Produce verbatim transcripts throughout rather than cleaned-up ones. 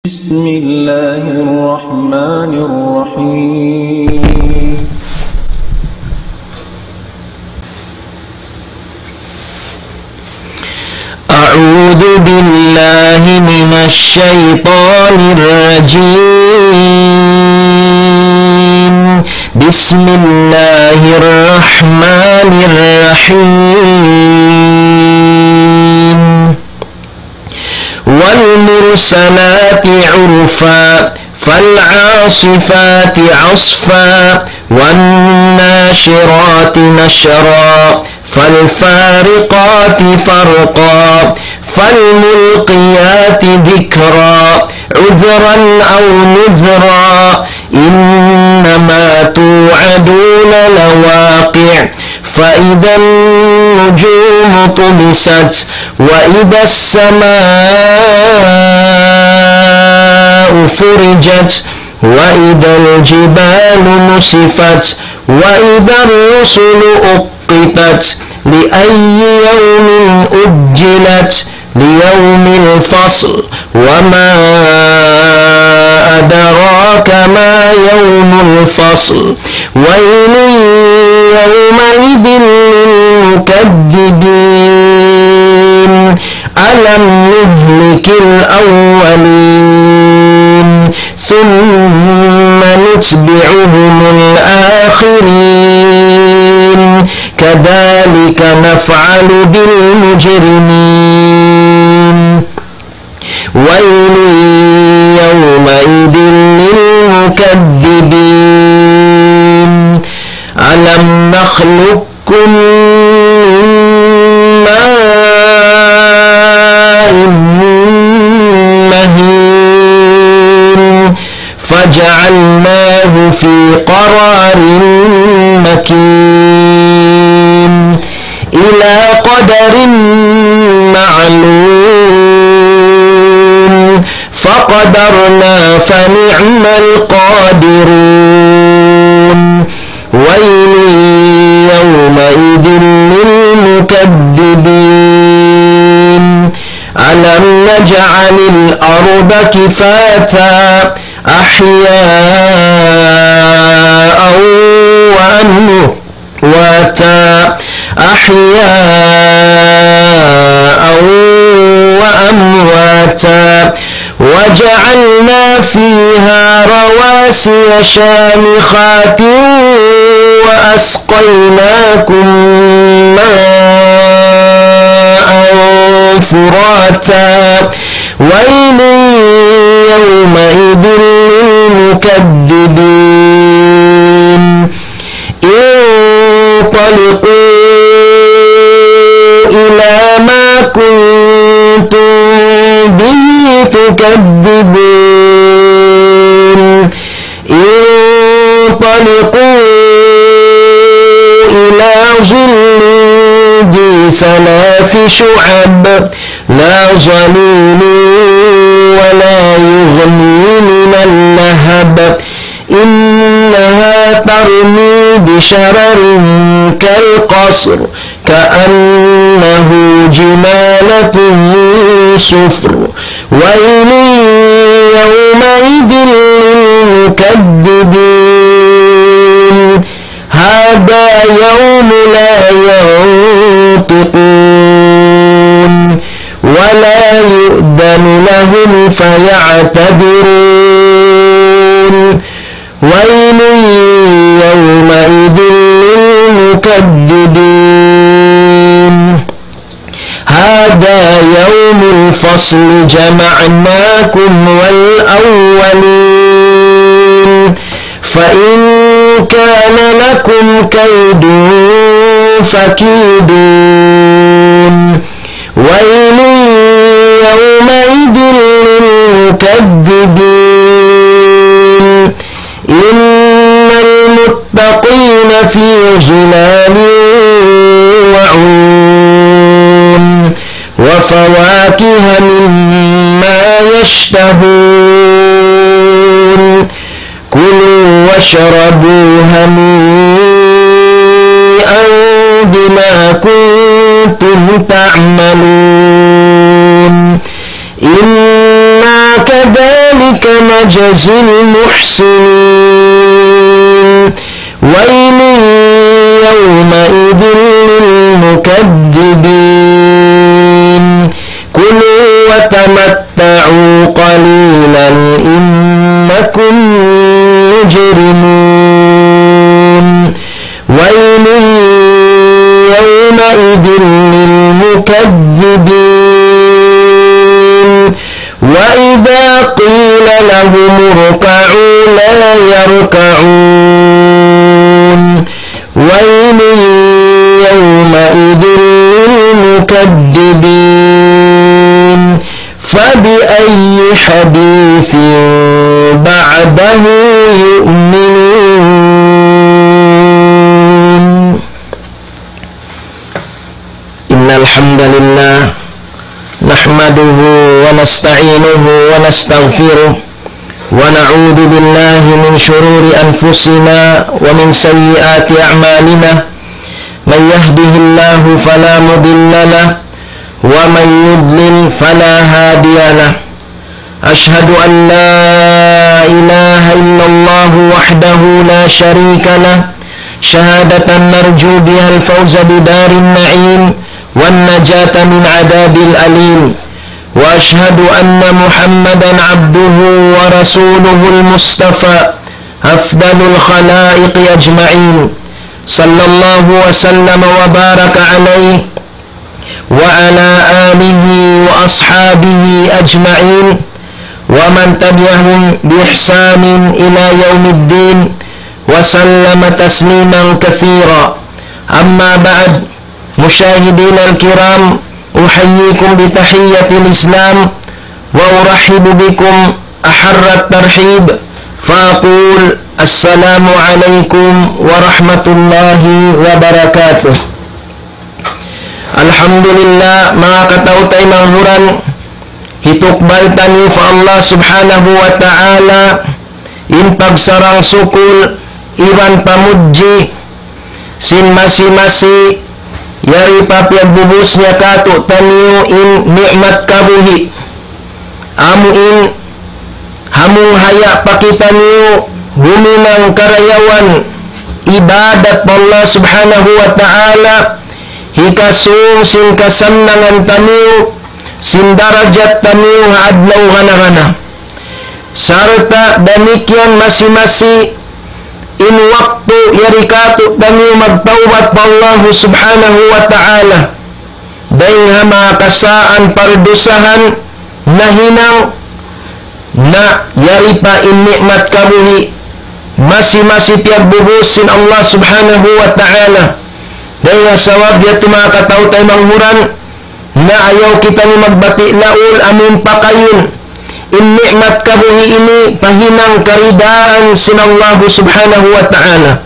بسم الله الرحمن الرحيم. أعوذ بالله من الشيطان الرجيم. بسم الله الرحمن الرحيم. والمرسلات عرفا، فالعاصفات عصفا، والناشرات نشرا، فالفارقات فرقا، فالملقيات ذكرا، عذرا أو نذرا، إنما توعدون لواقع، فإذا النجوم طمست، وإذا السماء فرجت، وإذا الجبال نسفت، وإذا الرسل أقتت، لأي يوم أجلت، ليوم الفصل، وما أدراك ما يوم الفصل، ويل يومئذ للمكذبين، ألم نهلك الأولين، ثم نتبعهم الآخرين، كذلك نفعل بالمجرمين، ويل يومئذ للمكذبين، ألم نخلقكم من ماء مهين، فجعلناه في قرار مكين، إلى قدر معلوم، فقدرنا فنعم القادرون، ويل يومئذ للمكذبين، ألم نجعل الأرض كفاتا، أحياء وأمواتا، أحياء وأمواتا، وجعلنا فيها رواسي شامخات وأسقيناكم ماء فراتا، ويل يومئذ للمكذبين، انطلقوا إلى ما كنتم به تكذبون، انطلقوا إلى ظل ذي ثلاث شعب، لا ظليل ولا يغني من اللهب، إنها ترمي بشرر كالقصر، كأنه جمالة صفر، ويل يومئذ للمكذبين، هذا يوم لا ينطقون، ولا يؤذن لهم فيعتذرون، ويل يومئذ للمكذبين، هذا يوم الفصل جمعناكم والأولين، فإن كان لكم كيد فكيدون، ويل يومئذ للمكذبين، إن المتقين في ظلال وعيون، وفواكه مما يشتهون، كلوا واشربوا هنيئا بما كنتم تعملون، إنا كذلك نجزي المحسنين. ويل يومئذ للمكذبين. كلوا وتمتعوا قليلا إنكم مجرمون. ويل يومئذ للمكذبين. وإذا قيل لهم اركعوا لا يركعون. ويل يومئذ للمكذبين. فبأي حديث بعده يؤمنون. إن الحمد لله نحمده ونستعينه ونستغفره ونعوذ بالله من شرور أنفسنا ومن سيئات أعمالنا. من يهده الله فلا مضل له ومن يضلل فلا هادي له. أشهد أن لا إله إلا الله وحده لا شريك له شهادة نرجو بها الفوز بدار النعيم والنجاة من عذاب الأليم. وأشهد أن محمدا عبده ورسوله المصطفى أفضل الخلائق أجمعين، صلى الله وسلم وبارك عليه وعلى آله وأصحابه أجمعين ومن تبعهم بإحسان إلى يوم الدين وسلم تسليما كثيرا. أما بعد، مشاهدينا الكرام، أحييكم بتحية الإسلام وأرحب بكم أحر الترحيب فأقول السلام عليكم ورحمة الله وبركاته. Alhamdulillah, manga kataw-taymanghuran, hitukbal taniyu pa Allah Subhanahu wa Ta'ala in pagsarang-sukul iban pamudji sin masi-masi yari pa piyagbubus niya kātu'niyu in ni'mat kabuhi'. Amu in hambuuk haya pa kitaniyu huminang karayawan ibadat pa Allah Subhanahu wa Ta'ala, hikasūng sin kasannangan taniyu, sin darajat taniyu ha adlaw gana-gana. Sarta' damikkiyan masi-masi in waktu yari kātu'niyu magtawbat pa Allah Subhanahu wa Ta'ala dayn ha manga kasaan pardusahan nahinang na yari pa in ni'mat kabuhi' masi-masi piyagbubus sin Allah Subhanahu wa Ta'ala. Dayn ha sabab yadtu manga kataw-taymanghuran, na ayaw kitaniyu magbati' laul amun pakayun in ni'mat kabuhi' ini pa hinang karidaan sin Allah Subhanahu wa Ta'ala.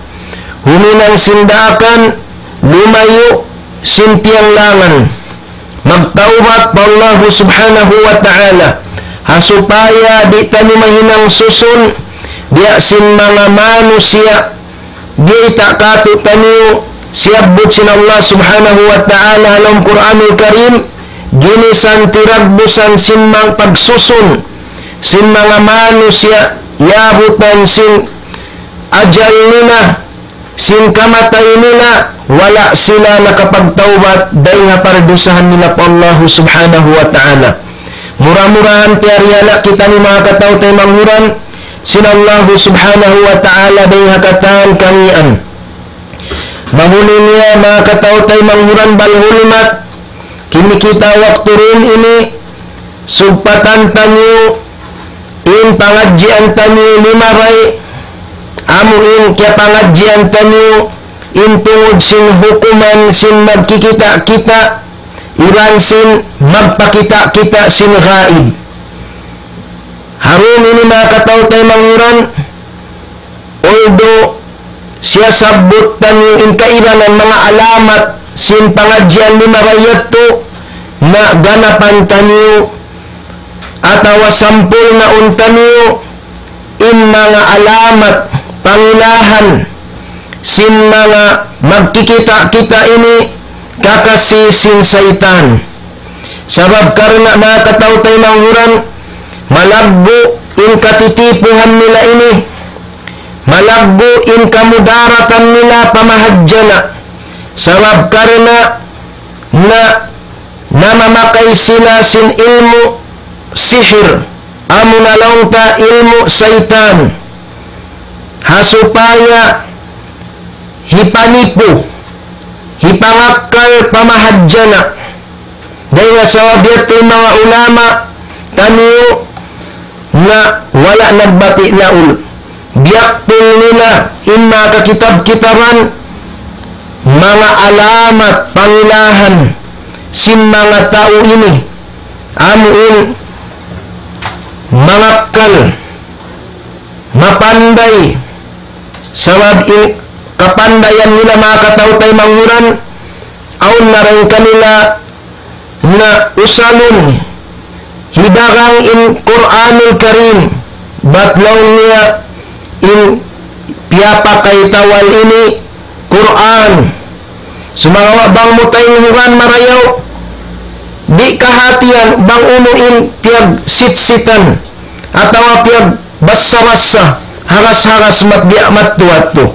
Huminang sin daakan, lumayu' sin piyanglangan. Magtawbat pa Allah Subhanahu wa Ta'ala. Ha supaya di' taniyu mahinang susun, biya' sin manga manusiya' biyayta' kātu'niyu, siyabbut sin Allah Subhanahu wa Ta'ala ha lawm Qur'anul Karim, ginisan tiragbusan sin manga pagsusun sin manga manusiya' yabutan sin ajal nila, sin kamatay nila, wala' sila nakapagtawbat dayn ha pardusahan nila pa Allah Subhanahu wa Ta'ala. Mura-murahan piyarihala' kitaniyu manga kataw-taymanghuran sin Allah Subhanahu wa Ta'ala dayn ha katan kamiyan. Mahuli niya manga kataw-taymanghuran bal hulmat, kinikita' waktu duun ini, sugpatan taniyu in pangadjian taniyu limabay, amu in kiyapangadjian taniyu in tungud sin hukuman sin magkikita'-kita' iban sin magpakita'-kita' sin gaib. Ha duun ini manga kataw-taymanghuran, although siyasabbut taniyu in kaibanan manga alamat sin pangadjian limabay yadtu, na ganapan taniyu atawa sampurnaun taniyu in manga alamat pangilahan sin manga magkikita'-kita' ini kakasi sin saytan. Sabab karna' manga kataw-taymanghuran, malaggu' in katitipuhan nila ini, malaggu' in kamudaratan nila pa mahadjana', sabab karna' na namamakay sila sin ilmu' sihir, amu na laung ta ilmu' saytan, ha supaya hipanipu, hipangakkal pa mahadjana'. Dayn ha sabab yadtu in manga ulama taniyu na wala' nagbati' laul. Biyaktul nila in manga kakitab-kitaban, manga alamat, pangilahan sin manga tau ini, amu in mangakkal, mapanday, sabab in kapandayan nila manga kataw-taymanghuran, awn na dayn kanila na usalun, hidagang in Qur'anul Karim, bat laung niya in piyapakay ta wal ini Qur'an. Sumagawa' bang mu taynghugan marayaw, di' kahatihan bang unu in piyagsitsutan atawa piyagbassa-bassa, haras-haras mat biya' madtu-madtu.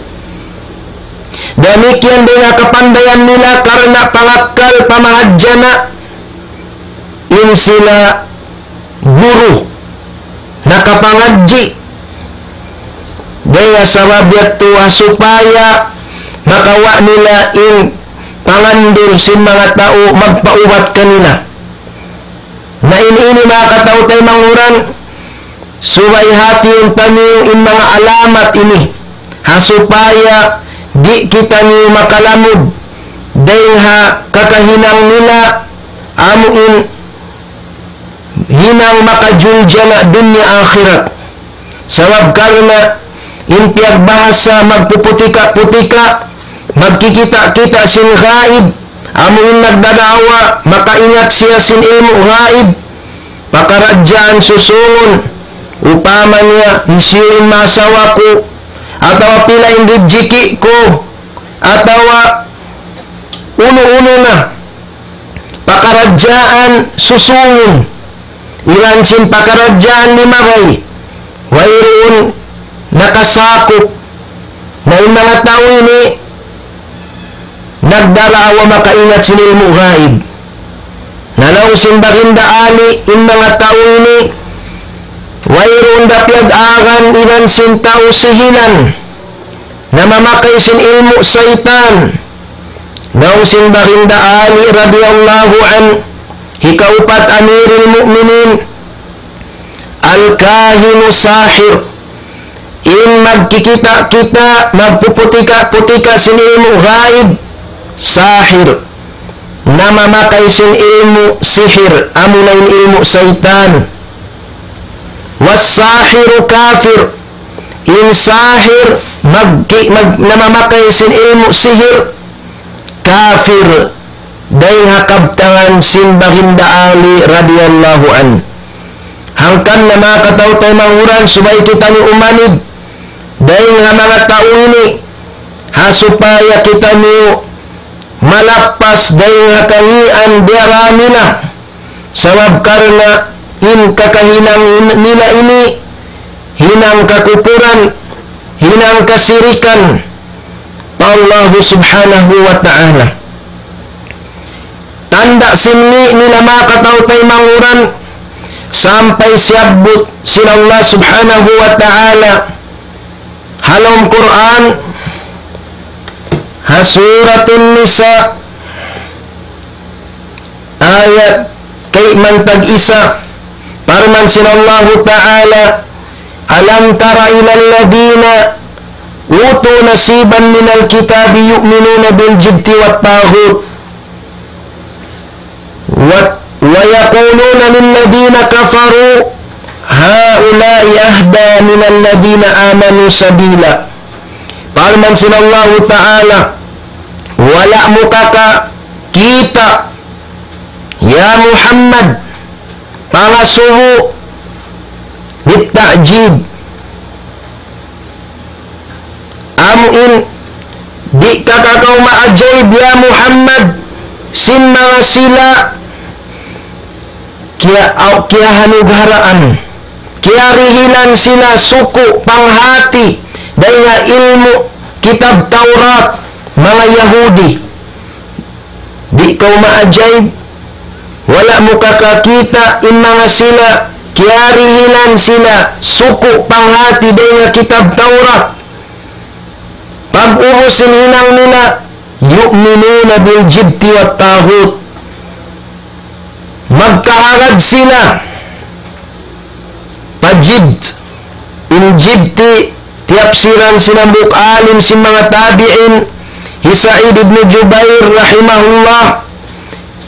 Damikkiyan dayn ha kapandayan nila karna' pangakkal pa mahadjana', in sila guru nakapangadji', dayn ha sabab yadtu ha supaya makawa' nila in pangandul sin manga tau magpaubat kanila. Na ini, ini manga kataw-taymanghuran, subay hatihun taniyu in manga alamat ini, ha supaya di' kitaniyu makalamud dayn ha kakahinang nila, amu in hinang makajuljana' dunya akhirat. Sabab karna' in piyagbahasa magpuputika-putika, magkikita'-kita' sin gaib, amu in nagdadaawa makaingat siya sin ilmu' gaib, pakaradjaan susungun, upama niya, hisiyu in maasawa ku, atawa pila in rijiki' ku, atawa unu-unu na pakaradjaan susungun, iban sin pakaradjaan limabay, wayruun nakasakup. Na in manga tau ini nagdadaawa makaingat sin ilmu' gaib. Na laung sin Baginda Ali, in manga tau ini wayruun da piyag-agan iban sin tau sihilan, namamakay sin ilmu' saytan. Laung sin Baginda Ali radiyallahu anhu, hikaupat Amirul Mu'minin, الكاهن ساحر. In magkikita'-kita', magpuputika'-putika' sin ilmu' gaib, sahir. Namamakay sin ilmu' sihir, amuna in ilmu' saytan. والساحر كافر. In sahir, magki-, mag-, namamakay sin ilmu' sihir, kafir. Dayn ha kabtangan sin Baginda Ali radiyallahu anhu. Hangkan na manga kataw-taymanghuran, subay kitaniyu umanib dayn ha manga tau ini, ha supaya kitaniyu malappas dayn ha kangīan diyara nila. Sabab karna' in kakahinang in-, nila ini hinang kakupuran, hinang kasirikan pa Allah Subhanahu wa Ta'ala. Tanda' sin ngi' nila manga kataw-taymanghuran, sampay siyabbut sin Allah Subhanahu wa Ta'ala ha lawm Qur'an, ha Suratun Nisa, ayat kayman tag-isa, parman sin Allahu Ta'ala, ألم تر إلى الذين أوتوا نصيبا من الكتاب يؤمنون بالجبت والطاغوت و-، ويقولون للذين كفروا هؤلاء أهدى من الذين آمنوا سبيلا. Parman sin Allahu Ta'ala, wala' mu kakakita', ya Muhammad, pangasubu, للتعجيب. Amu in, di' ka kaw maajaib, ya Muhammad, sin manga sila kiya-, aw-, kiyahanugharaan, kiyarihilan sila suku' panghati dayn ha ilmu' kitab Tawrat, manga Yahudi. Di' kaw maajaib, wala' mu kakakita' in manga sila, kiyarihilan sila suku' panghati dayn ha kitab Tawrat. Pag-ubus sin hinang nila, يؤمنون بالجبت والطاغوت. Magkahagad sila pa Jibt. In Jibti, tiyapsiran sin hambuuk alim sin manga tabi'in, hi Sa'id ibn Jubair rahimahullah,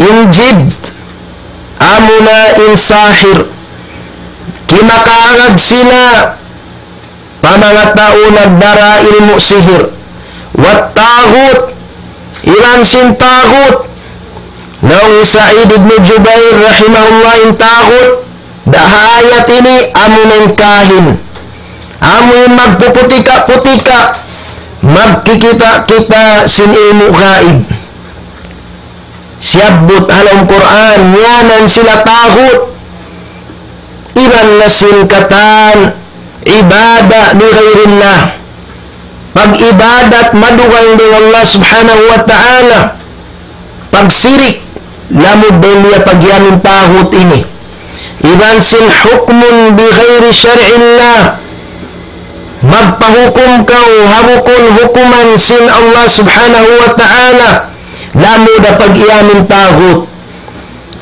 in Jibt, amuna in sahir. Kimakahagad sila pa manga tau nagdara ilmu' sihir. Wat taghut, iban sin taghut. Laung hi Sa'id ibn Jubair rahimahullah, in taghut, da ha ayat ini, amuna in kahin. Amu in magpuputika-putika, magkikita'-kita' sin ilmu' gaib. Siyabbut ha lawm Qur'an, yan na sila taghut. Iban na sin katan, ibada li ghayrillah. Pag-ibadat madugaing dayn Allah subhanahu wa ta'ala. Pagsirik, lamud dayn niya pag'iyanun taghut ini. Iban sin hukmun bi ghayri shar'illah. Magpahukum kaw ha bukun hukuman sin Allah subhanahu wa ta'ala. Lamud da pag'iyanun taghut.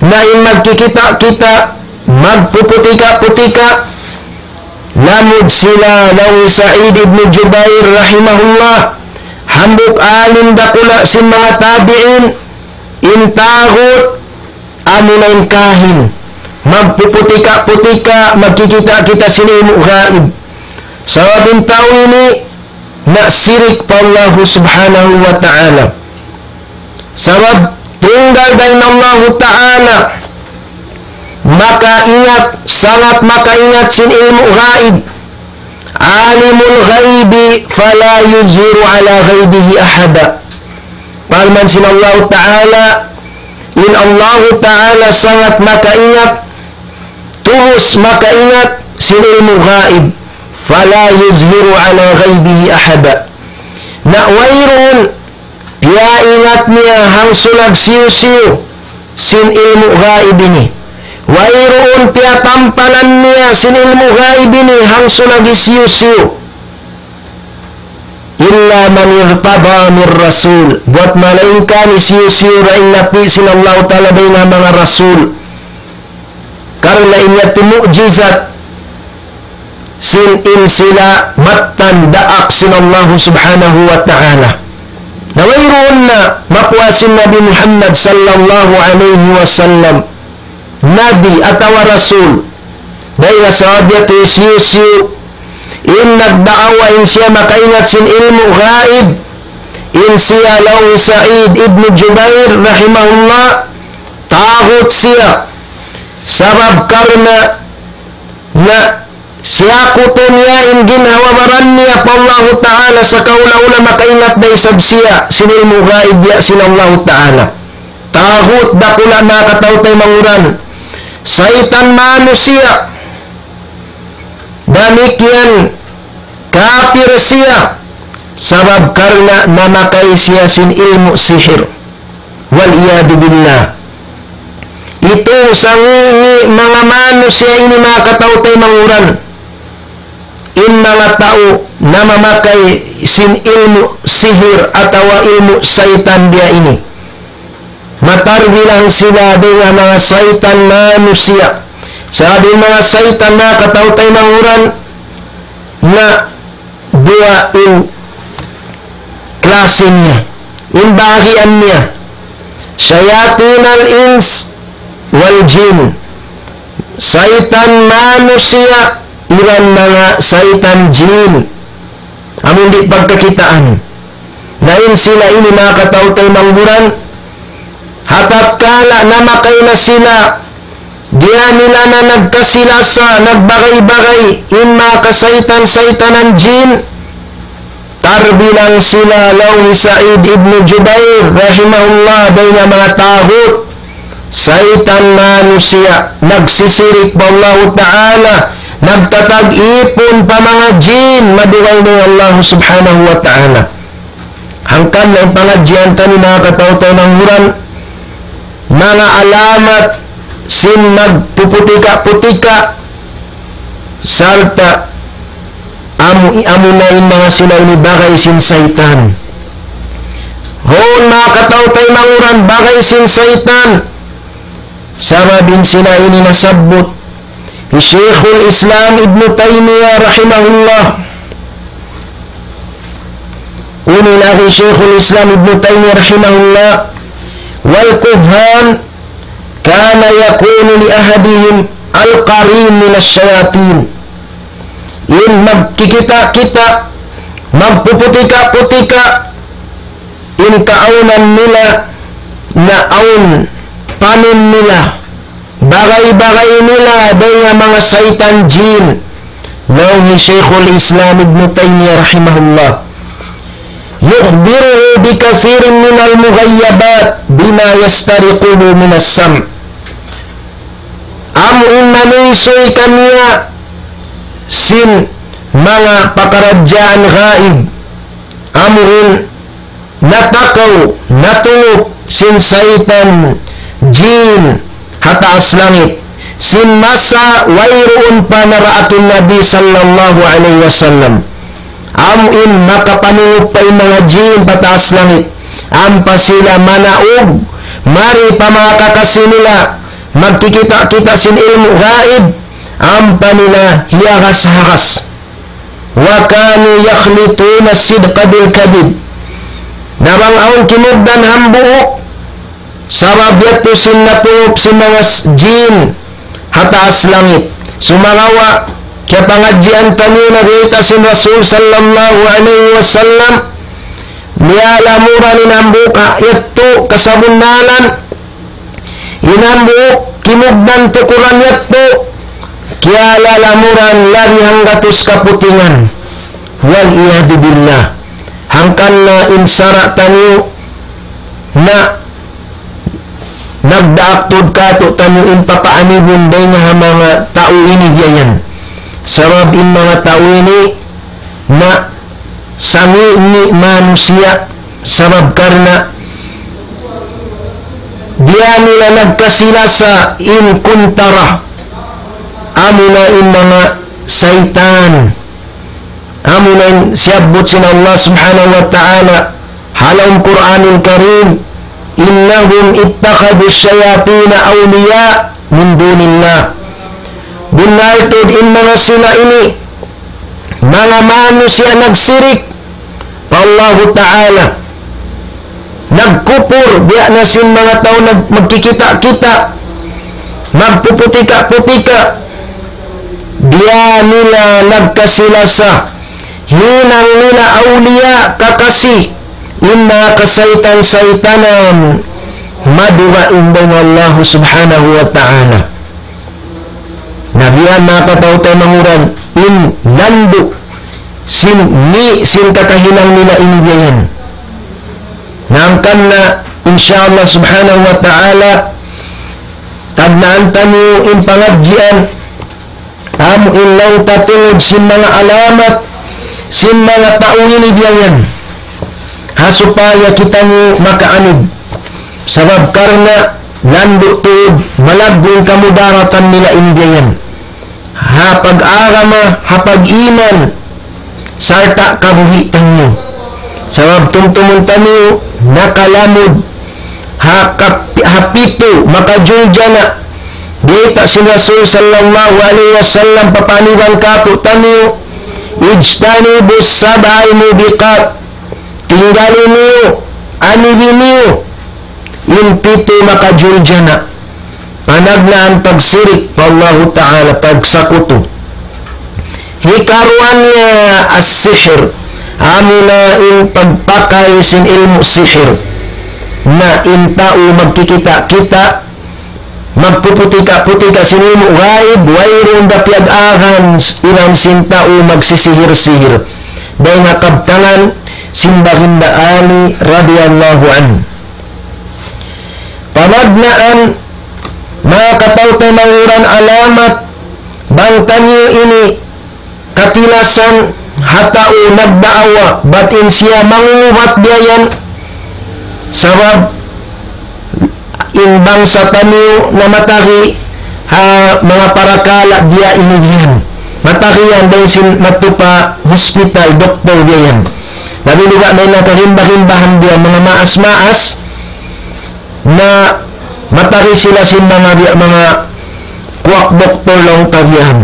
Na in magkikita'-kita', magpuputika-putika, lamud sila laung hi Sa'id ibn Jubair rahimahullah, hambuuk alim dakula' sin manga tabi'in, in taghut, amuna in kahin, magpuputika-putika, magkikita'-kita' sin ilmu' gaib. Sabab in tau ini, na sirik pa Allah subhanahu wa ta'ala. Sabab tunggal dayn Allah ta'ala makaingat, sangat makaingat sin ilmu' gaib. عالم الغيب فلا يظهر على غيبه أحدا. Parman sin Allah ta'ala, in Allah ta'ala sangat makaingat, tubus makaingat sin ilmu' gaib. فلا يظهر على غيبه أحدا. Na wayruun piyaingat niya hangsulag hisiyu-siyu sin ilmu' gaib ini. Wayruun piyatampalan niya sin ilmu' gaib ini hangsulag hisiyu-siyu. إلا من ارتضى من رسول. Buwat malaingkan hisiyu-siyu da in napi' sin Allah ta'ala dayn ha manga rasul. Karna' in yadtu mu'jizat sin in sila mattan daak sin Allah subhanahu wa ta'ala. Na wayruun na makuha sin Nabi Muhammad sallallahu alayhi wasallam nabi atawa rasul. Dayn ha sabab yadtu hisiyu-siyu in nagdaawa in siya makaingat sin ilmu' gaib, in siya laung hi Sa'id ibn Jubair rahimahullah, taghut siya. Sabab karna' na siyakutu niya in ginhawa-baran niya pa Allahu Ta'ala, sakaula-ula makaingat da isab siya sin ilmu' gaib diya sin Allahu Ta'ala. Taghut dakula' manga kataw-taymanghuran. Saytan manusiya'. Damikkiyan kapir siya. Sabab karna' namakay siya sin ilmu' sihir. والعياذ بالله. Itung sangi-ngi' manga manusiya' ini manga kataw-taymanghuran. In manga tau namamakay sin ilmu' sihir atawa ilmu' saytan biya' ini. Matarbilang sila dayn ha manga saytan manusiya'. Sabab in manga saytan manga kataw-taymanghuran na duwa in klasi niya, in bahagian niya. شياطين الإنس والجن. Saytan manusiya' iban manga saytan jin. Amun di' pagkakitaan. Na in sila ini manga kataw-taymanghuran, ha tatkala namakay na sila, diya nila na nagkasi-lasa, nagbagay-bagay, in manga kasaytan-saytanan jin, tarbilang sila laung hi Sa'id ibn Jubair, rahimahullah, dayn ha manga taghut, saytan manusiya', nagsisirik pa Allahu Ta'ala, nagtatag-ipun pa manga jin, madugaing dayn ha Allah Subhanahu wa Ta'ala. Hangkan na in pangadjian taniyu, manga kataw-taymanghuran, manga alamat sin magpuputika-putika, sarta' amu, amu na in manga sila ini bagay sin saytan. Huun, manga kataw-taymanghuran, bagay sin saytan. Sabab in sila ini nasabbut hi Shaykhul Islam Ibn Taymiyyah rahimahullah. Unu in agi hi Shaykhul Islam Ibn Taymiyyah rahimahullah, والكهان كان يكون لأحدهم القرين من الشياطين. In magkikita'-kita', magpuputika'-putika', in kaawnan nila, na awn panun nila, bagay-bagay nila dayn ha manga saytan jin. Laung hi Shaykhul Islam Ibn Taymiyyah rahimahullah, يخبره بكثير من المغيبات بما يسترقه من السمع. Amu in manuysuy kaniya sin manga pakaradjaan gaib, amu in natakaw, natungup sin saytan jin ha taas langit, sin masa wayruun pa naraat in Nabi sallallahu alayhi wasallam. Amu in makapanungup pa in manga jin pa taas langit, ampa sila manaug mari pa manga kakasi nila, magkikita'-kita' sin ilmu' gaib, ampa nila hiyagas-hagas. وكانوا يخلطون الصدق بالكذب. Na bang awn kimugdan hambuuk, sabab yadtu sin natungup sin manga s-, jin ha taas langit. Sumagawa', kiyapangadjian taniyu na bayta' sin Rasul sallallahu alayhi wasallam, niyalamuran in hambuuk ha yadtu kasabunnalan, in hambuuk kimugdan tukuran yadtu, kiyalalamuran labi hanggatus kaputingan. والعياذ بالله. Hangkan na in sara' taniyu na nagdaak tuud kātu'niyu in papaanibun dayn ha manga tau ini biya' yan. Sabab in manga tau ini na sangi' ni manusiya', sabab karna' biya' nila nagkasi-lasa in kuntara, amuna in manga saytan. Amuna in siyabbut sin Allah Subhanahu wa Ta'ala ha lawm Qur'anul Karim, إنهم اتخذوا الشياطين أولياء من دون الله. Bunnal tuud in manga sila ini, manga manusiya' nagsirik pa Allahu Ta'ala, nagkupur, biya' na sin manga tau nag-, magkikita'-kita', magpuputika'-putika', biya' nila nagkasi-lasa, hinang nila awliya, kakasi, in manga kasaytan-saytanan, madugaing dayn ha Allah Subhanahu wa Ta'ala. Na biya' na kataw-taymanghuran in landu' sin, ni, sin kakahinang nila ini biya' yan. Na hangkan na, insya Allah Subhanahu wa Ta'ala, tagnaan taniyu in pangadjian, amu in laung ta tungud sin manga alamat sin manga tau ini biya' yan. Ha supaya kitaniyu makaanib. Sabab karna' landu' tuud malaggu' in kamudaratan nila ini biya' yan. Ha pag-agama, ha pag-iman, sarta' kabuhi' taniyu. Sabab tumtumun taniyu nakalamud ha kap-, ha pitu makajuljana'. Bayta' sin Rasul sallallahu alayhi wasallam, papaaniban kātu'niyu, اجتنبوا السبع الموبقات. Tinggali niyu, anibi niyu in pitu makajuljana'. Panagnaan pagsirik pa Allahu Ta'ala, pagsakutu. Hikaruwa niya as-sihr, amuna in pagpakay sin ilmu' sihir. Na in tau magkikita'-kita', magpuputika'-putika' sin ilmu' gaib, wayruun da piyag-agan iban sin tau magsisihir-sihir. Dayn ha kabtangan sin Baginda Ali radiyallahu anhu. Pamagnaan, manga kataw-taymanghuran, alamat Bang taniyu ini katilasan ha tau nagdaawa, bat in siya mangubat biya' yan, sabab in bangsa taniyu na matari ha manga parakala' biya' ini biya' yan. Matari yan dayn sin matupa hospital, doktor biya' yan. Labi luga' na in nakarimba-rimbahan biya' manga maas-maas, na matari sila sin manga biya' manga kuwak doktor laung ta biya' yan.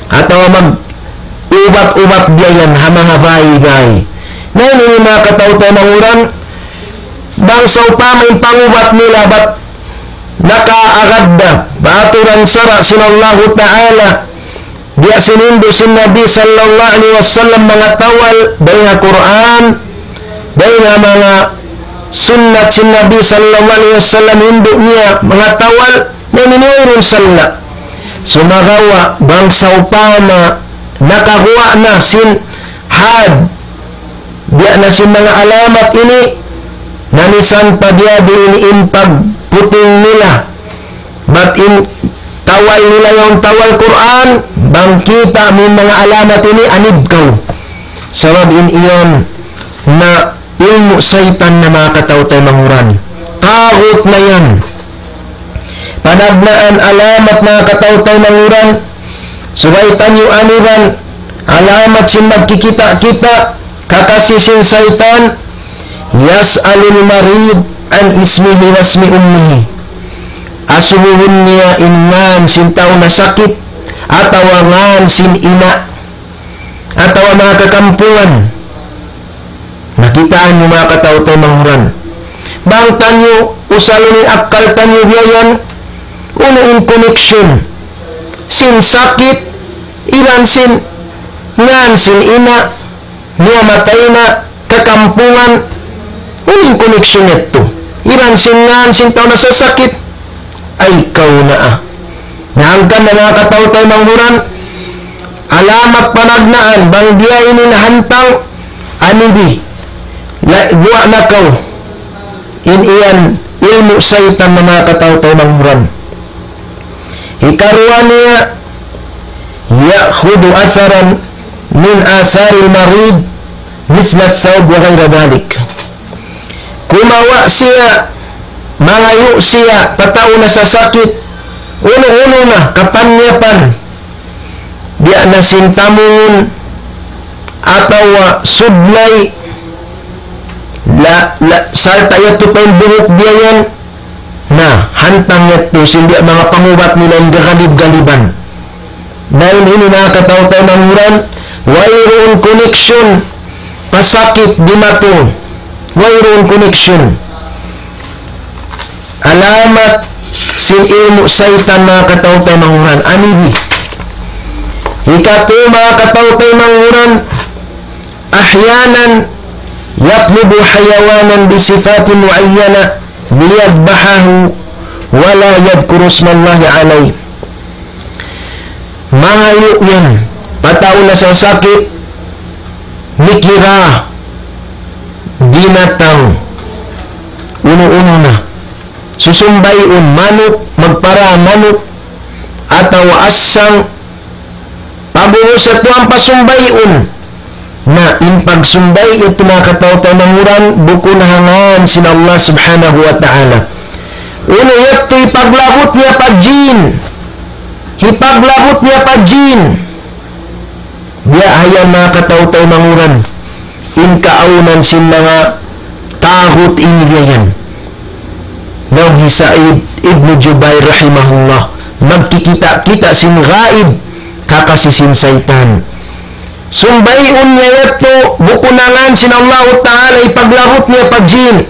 Atawa mag-ubat-ubat biya' yan ha manga bay-bay. Na ini manga kataw-taymanghuran, bang sawpama in pangubat nila bat nakaagad da pa aturan sara' sin Allahu Ta'ala, biya' sin hindu' sin Nabi sallallahu alayhi wasallam manga tawal dayn ha Qur'an, dayn ha manga sunnat sin Nabi sallallahu alayhi wasallam hindu' niya manga tawal, na ini wayruun salla'. Sumagawa' bang sawpama nakaguwa' na sin had, biya' na sin manga alamat ini, na misan pa biya' diin in pagputing nila, bat in tawal nila yaun tawal Qur'an, bang kita' mu in manga alamat ini, anib kaw. Sabab in yan na ilmu' saytan na manga kataw-taymanghuran. Tagut na yan. Panagnaan alamat manga kataw-taymanghuran, subay taniyu aniban, alamat sin magkikita'-kita', kakasi sin saytan, يسأل المريض عن اسمه واسم أمه. Asubuhun niya in ngan sin tau nasakit, atawa ngan sin ina', atawa manga kakampungan. Nakitaan niyu manga kataw-taymanghuran. Bang taniyu usalun in akkal taniyu biya' yan, unu in connection sin sakit, iban sin ngan sin ina', niya matay na, kakampungan, unu in connection yadtu? Iban sin ngan sin tau nasasakit, ay kaw na ah. Na hangkan na manga kataw-taymanghuran, alamat panagnaan, bang biya' ini in hantang, anibi, la, guwa' na kaw. In yan ilmu' saytan na manga kataw-taymanghuran. Hikaruwa niya, يأخذ أثرا من آثار المريض مثل الثوب وغير ذلك. Kumawa' siya, mangayu' siya pa tau nasasakit, unu-unu na kapanyapan, biya' na sin tamungun, atawa sudlay, la, la, sarta' yadtu pa in buhuk biya' yan, na hantang yadtu sin biya' manga pangubat nila in gagalib-galiban. Dayn ini manga kataw-taymanghuran, wayruun connection pa sakit dimatung. Wayruun connection. Alamat sin ilmu' saytan manga kataw-taymanghuran. Anibi. Hikatu manga kataw-taymanghuran, أحيانا يطلب حيوانا بصفات معينة ليذبحه ولا يذكر اسم الله عليه. Mangayu' yan pa tau nasasakit, mikira binatang unu-unu na. Susumbayun manuk, magpara manuk, atawa assang, pag'ubus yadtu ampa sumbayun. Na in pagsumbay yadtu manga kataw-taymanghuran, bukun ha ngan sin Allah Subhanahu wa Ta'ala. Unu yadtu, hipaglabut niya pa jin. Hipaglabut niya pa jin. Biya' ha yan manga kataw-taymanghuran, in kaawnan sin manga tagut ini biya' yan. Laung hi Sa'id ibn Jubair rahimahullah, magkikita'-kita' sin gaib, kakasi sin saytan. Sumbayun niya yadtu, bukun ha ngan sin Allahu Ta'ala, hipaglabut niya pa jin.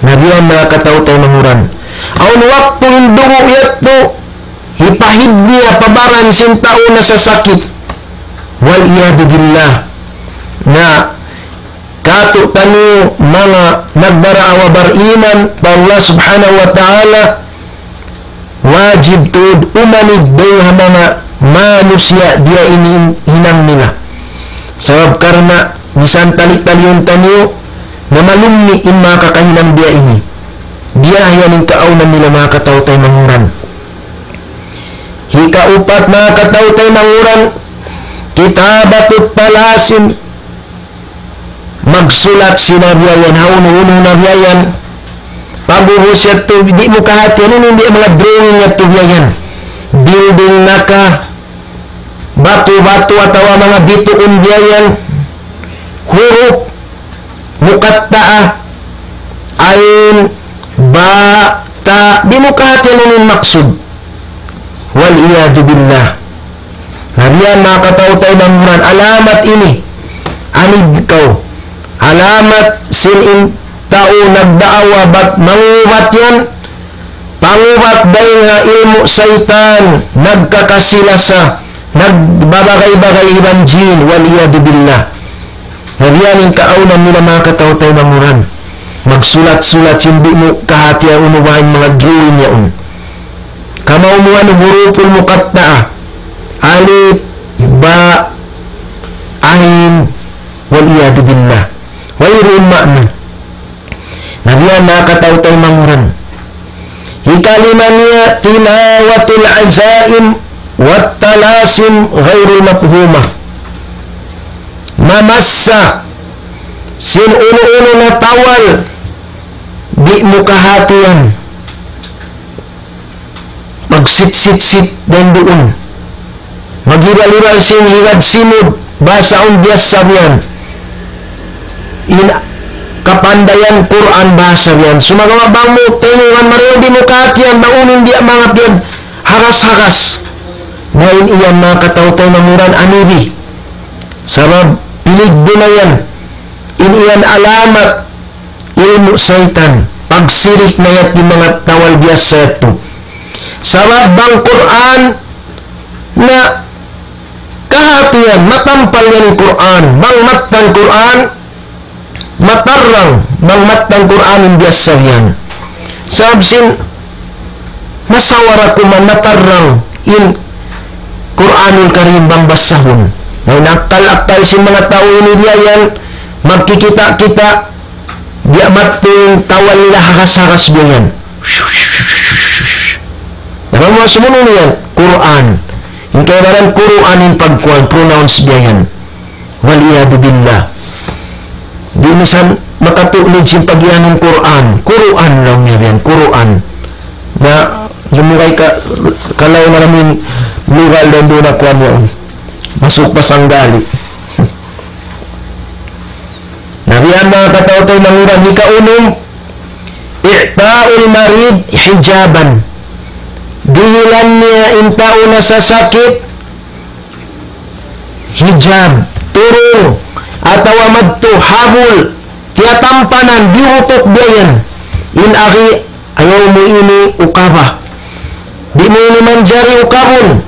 Na biya' yan manga kataw-taymanghuran. Awn waktu in dugu' yadtu, hipahid niya pa baran sin tau nasasakit. والعياذ بالله. Na katu' taniyu manga nagdaawa bariman pa Allah Subhanahu wa Ta'ala, wajib tuud umanig dayn ha manga manusiya' biya' ini in hinang nila. Sabab karna' misan tali-taliun taniyu na malummi' in manga kakahinang biya' ini. Biya' yan in kaawnan nila manga kataw-taymanghuran. Hikaupat, manga kataw-taymanghuran, kitabatut talasim. Magsulat sin biya' yan, ha unu-unu na biya' yan. Pag'ubus yadtu, di' mu kahatihan, unu in manga drawing yadtu biya' yan. Building na ka, batu-batu atawa manga bituun biya' yan. Hurup muqatta'a, ain, ba, ta, di' mu kahatihan unu in maksud. Wal iyadhu billah. Na biya' yan, manga kataw-taymanghuran, alamat ini, anib kaw, alamat sin in tau nagdaawa bat mangubat yan, pangubat dayn ha ilmu' saytan, nagkakasi-lasa, nagbabagay-bagay iban jin, wal iyadhu billah. Na biya' yan in kaawnan nila, manga kataw-taymanghuran. Magsulat-sulat sin di' mu kahatihan unu baha' in manga drawing yaun. Kamaumuhan hurupul muqatta'a. Alif, ba, ain, wal iyadhu billah. Wayruun ma'na. Na biya' yan, manga kataw-taymanghuran. Hikalima niya, tilawatul azaim wat talasim ghairul mafhumah. Mamassa sin unu-unu na tawal di' mu kahatihan. Magsit-sit-sit dayn duun. Maghibal-hibal sin higad simud, bahasa un biyassa biya' yan. In kapandayan Qur'an bahasa biya' yan. Sumagawa' bang mu taynungan marayaw di' mu kahatihan, bang unu in biya' manga piyaghagas-hagas. Na in yan, manga kataw-taymanghuran, anibi. Sabab piligbu na yan. In yan alamat ilmu' saytan, pagsirik na yan di' manga tawal biyassa yadtu. Sabab bang Qur'an na kahatihan, matampal yan in Qur'an, bang mattan Qur'an, matarrang, bang mattan Qur'an in biyassa yan. Sabab sin masawa ra kuman matarrang in Qur'anul Karim bang basahun. Na in akkal-akkal sin manga tau ini biya' yan, magkikita'-kita', biya' mattan in tawal nila hagas-hagas biya' yan. Na bang mu sumunu' yan, Qur'an. In kaibanan Qur'an in pagkuhan, pronounce biya' yan. Wal iyadhu billah. Di' misan makatulid sin pagiyanun Qur'an. Qur'an laung niya yan, Qur'an. Na, lumugay ka, kalaw na namin lugal dan doon na kuwan yan. Masuk pa sanggali. Na biya' yan, manga kataw-taymanghuran, hikaunum, i'ta'ul marid hijaban. Dihilan niya in tau nasasakit hijab, turung, atawa madtu, habul, tiyatampanan, diyutuk biya' yan. In agi, ayaw mu ini ukaba. Di' mu ini manjari ukabun.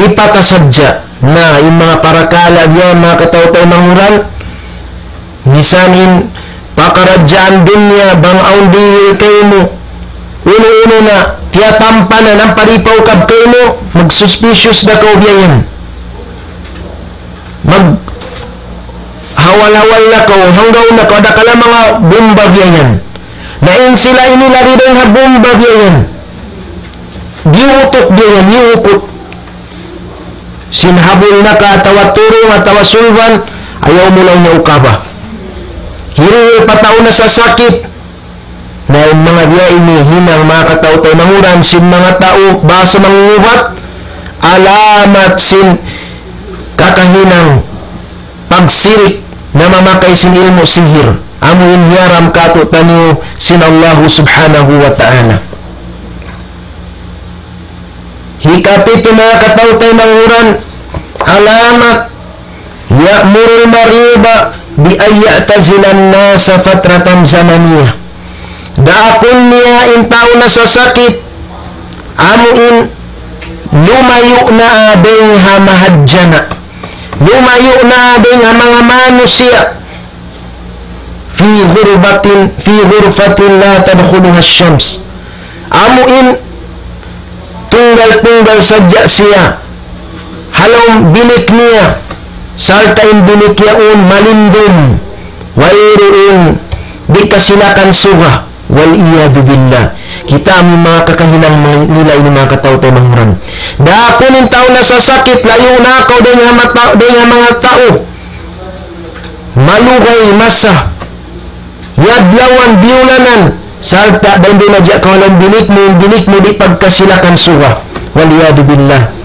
Ipata sadja. Na, in manga parakala' biya' yan, manga kataw-taymanghuran, misan in pakaradjaan dunya bang awn dihil kaymu, unu-unu na, tiyatampanan, ampa di' pa ukab kaymu, mag-suspicious da kaw biya' yan. Maghawal-hawal na kaw, hanggaw na kaw, adakala' manga bumba biya' yan. Na in sila ini lagi' dayn ha bumba biya' yan. Diyutuk biya' yan, diyukut. Sin habul na ka atawa turung atawa sulban, ayaw mu laung niya ukaba. Hirihil pa tau nasasakit. Na in manga biya' ini hinang manga kataw-taymanghuran sin manga tau bahasa mangubat, alamat sin kakahinang pagsirik na mamakay sin ilmu' sihir. Amu in hiyaram kātu'niyu sin Allahu Subhanahu wa Ta'ala. Hikapitu manga kataw-taymanghuran, alamat ya'murul marida bi an ya'tazilan nasa fatratan zamaniyah. Daakun niya in tau nasasakit, amu in lumayu' na dayn ha mahadjana'. Lumayu' na dayn ha manga manusiya'. في غربة، في غرفة لا تدخلها الشمس. Amu in tunggal-tunggal sadja siya ha lawm bilik niya, sarta' in bilik yaun malindum, wayruun di' kasilakan suga, Wal iyadhu billah. Kita' in manga kakahinang nila ini, manga kataw-taymanghuran. Daakun in tau nasasakit, layu' na kaw dayn ha mata-, dayn ha manga tau. Malugay masa, adlawan, biyulanan, sarta' dayn duun na hadja kaw ha lawm bilik mu, in bilik mu di' pagkasilakan suga. Wal iyadhu billah.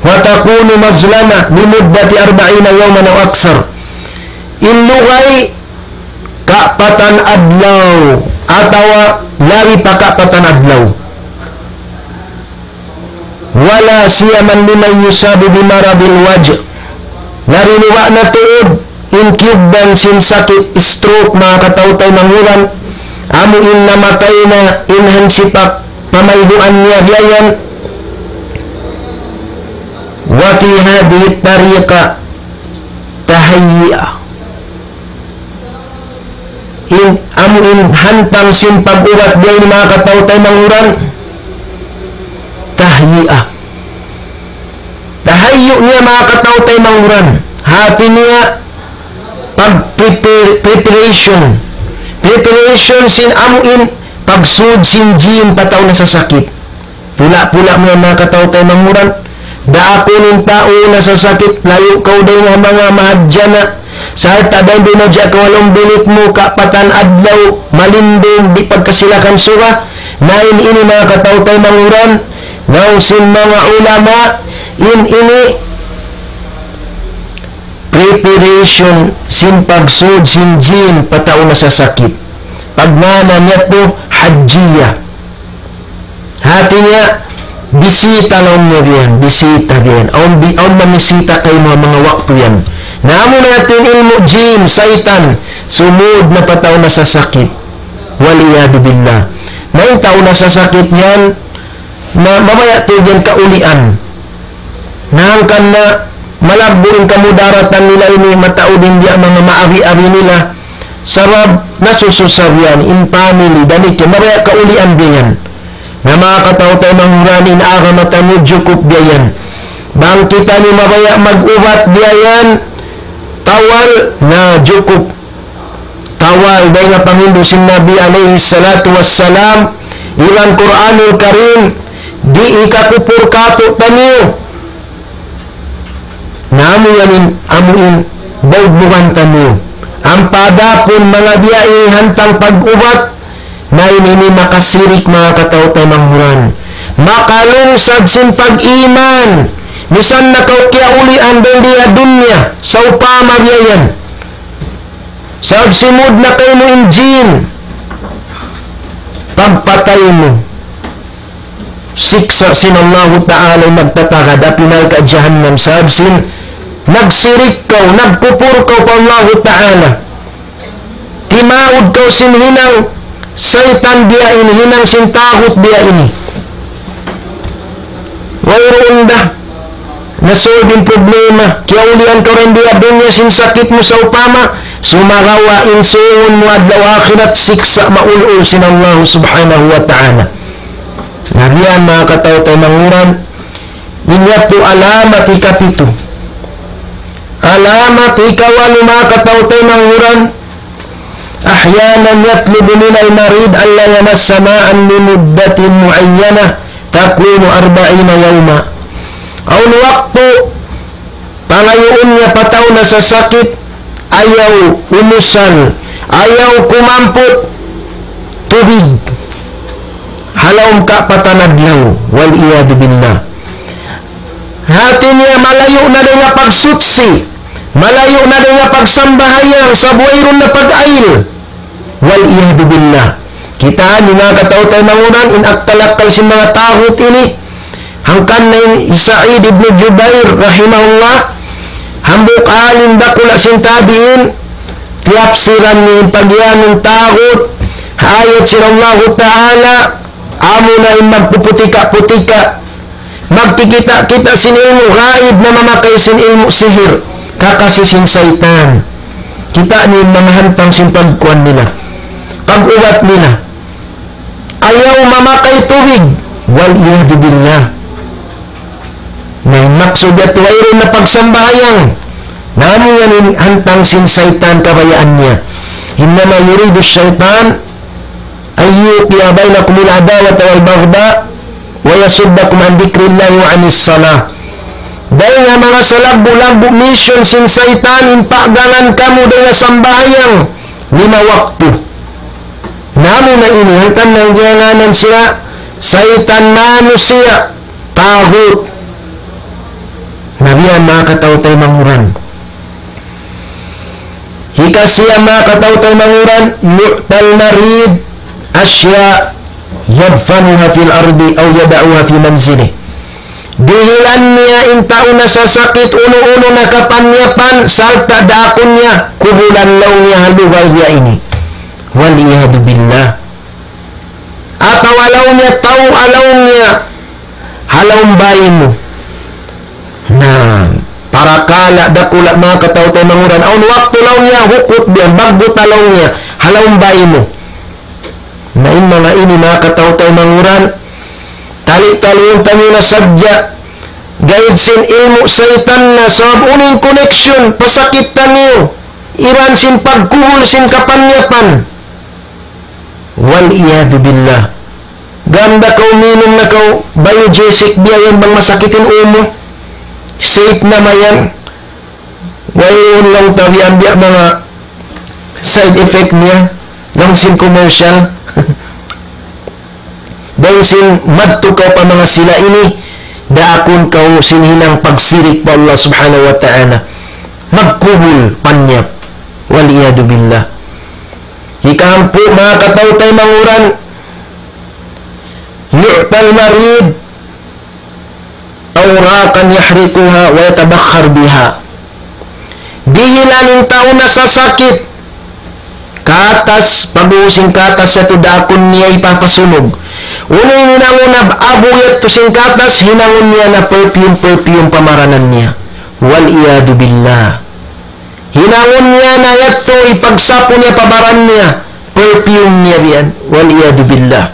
وتكون مظلمة لمدة أربعين يوما أو أكثر. In lugay, kapatan adlaw, atawa labi pa kapatan adlaw. ولا سيما لمن يصاب بمرض الوجع. Labi na tuud in kiyugdan sin sakit stroke, manga kataw-taymanghuran, amu in namatay na in hansipak pamayhuan niya biya' yan. وفي هذه الطريقة تهيئة. In, amu in hantang sin pag-ubat biya' ini, manga kataw-taymanghuran, tahyi'a. Tahayyu' niya, manga kataw-taymanghuran. Hati niya pag-prepare, preparation. Preparation sin amu in pagsud sin jin pa tau nasasakit. Pula-pula mu yan, manga kataw-taymanghuran. Daakun in tau nasasakit, layu' kaw dayn ha manga mahadjana'. Sarta' dayn duun na hadja kaw ha lawm bilik mu, kapatan adlaw, malindung, di' pagkasilakan suga. Na in ini, manga kataw-taymanghuran, laung sin manga ulama, in ini preparation sin pagsud sin jin pa tau nasasakit. Pagngānan niya tu hajjiyah. Hati niya, bisita laung niya biya' yan, bisita biya' yan. Awn bi-, awn mamisita kaymu ha manga waktu yan. Na amu na yadtu in ilmu' jin, saytan, sumud na pa tau nasasakit. Wal iyadhu billah. Na in tau nasasakit yan, na mabaya' tuud yan kaulian. Na hangkan na malaggu' in kamudaratan nila ini, mataud in biya' manga maabi-abi nila. Sabab nasususa biya' yan in family, damikkiyan, mabaya' kaulian biya' yan. Na manga kataw-taymanghuran, in agama taniyu jukup biya' yan. Bang kitaniyu mabaya' mag-ubat biya' yan, tawal na jukup. Tawal dayn ha panghindu' sin Nabi alayhi salatu wassalam, iban Qur'anul Karim, di' hikakupur kātu'niyu. Na amu yan in, amu in, baugbugan taniyu. Ampa adapun manga biya' ini hantang pag-ubat, na in ini makasirik, manga kataw-taymanghuran. Makalungsad sin pag-iman. Misan na kaw kiyaulian dayn di ha dunya, sawpama biya' yan. Sabab simud na kaymu in jin, pagpatay mu, siksa' sin Allahu Ta'ala in magtatagad, api narka' jahannam, sabab sin nagsirik kaw, nagkupur kaw pa Allahu Ta'ala. Timaud kaw sin hinang saytan biya' ini, hinang sin taghut biya' ini. Wayruun da nasud in problema. Kiyaulian kaw dayn di ha dunya sin sakit mu sawpama, sumagawa' in sūngun mu adlaw akhirat, siksa' maul-ul sin Allah subhanahu wa ta'ala. Na biya' yan, manga kataw-taymanghuran, in yadtu alamat hikapitu. Alamat hikawalu, manga kataw-taymanghuran, أحيانا يطلب من المريض ألا يمس ماء لمدة معينة تكون أربعين يوما. Awn waktu, pangayuun niya pa tau nasasakit, ayaw umusal, ayaw kumamput tubig ha lawm kapatan adlaw, wal iyadhu billah. Hati niya malayu' na dayn ha pagsuchi, malayu' na dayn ha pagsambahayang, sabab wayruun na pag-ayil. Wal iyadhu billah. Kitaa niyu, manga kataw-taymanghuran, in akkal-akkal sin manga taghut ini. Hangkan na in Sa'id ibn Jubair rahimahullah, hambuuk alim dakula' sin tabi'in, tiyapsiran niya in pagiyanun taghut ha ayat sin Allahu Ta'ala, amuna in magpuputika-putika, magkikita'-kita' sin ilmu' gaib, namamakay sin ilmu' sihir, kakasi sin saytan. Kita' niyu in manga hantang sin pagkuwan nila, pag-ubat nila. Ayaw mamakay tubig. Wal iyadhu billah. Na in maksud yadtu wayruun na pagsambahayang. Na amu yan in hantang sin saytan kabayaan niya. إنما يريد الشيطان أن يوقع بينكم العداوة والبغضاء ويصدكم عن ذكر الله وعن الصلاة. Dayn ha manga salaggu'-laggu' mission sin saytan in paggangan kamu dayn ha sambahayang lima waktu. Na amu na ini, hangkan nanggiyanganan sila saytan manusiya', taghut. Na biya' manga kataw-taymanghuran. Hikasiya manga kataw-taymanghuran, يعطى المريض أشياء يدفنها في الأرض أو يضعها في منزله. Dihilan niya in tau nasasakit unu-unu na kapanyapan sarta' daakun niya kubulan laung niya ha lugay niya ini. والعياذ بالله. Atawa laung niya tau laung niya ha lawm bāy mu. Na, parakala' dakula' manga kataw-taymanghuran. Awn waktu laung niya hukut biya' baggu' ta laung niya ha lawm bāy mu. Na in manga ini manga kataw-taymanghuran, tali-taliun taniyu na sadja gaid sin ilmu' saytan na sabab unu in connection, pasakit taniyu, iban sin pagkubul sin kapanyapan. والعياذ بالله. Gam da kaw minum na kaw Biogesic biya' yan bang masakit in ū mu. Safe na mayan. Wayruun laung ta biya' biya' manga side effect niya. Laung sin commercial. Dayn sin madtu kaw pa manga sila ini, daakun kaw sin hinang pagsirik pa Allah Subhanahu wa Ta'ala. Magkubul panyap. والعياذ بالله. Hikahangpu' manga kataw-taymanghuran, يعطى المريض أوراقا يحرقها ويتبخر بها. Dihilan in tau nasasakit katas, pag'ubus in katas yadtu daakun niya hipapasunug. Unu in hinangun na abu yadtu sin katas, hinangun niya na perfume-perfume pa baranan niya. والعياذ بالله. Hinangun niya na yadtu hipagsapu niya pa baran niya, perfume niya biya' yan. والعياذ بالله.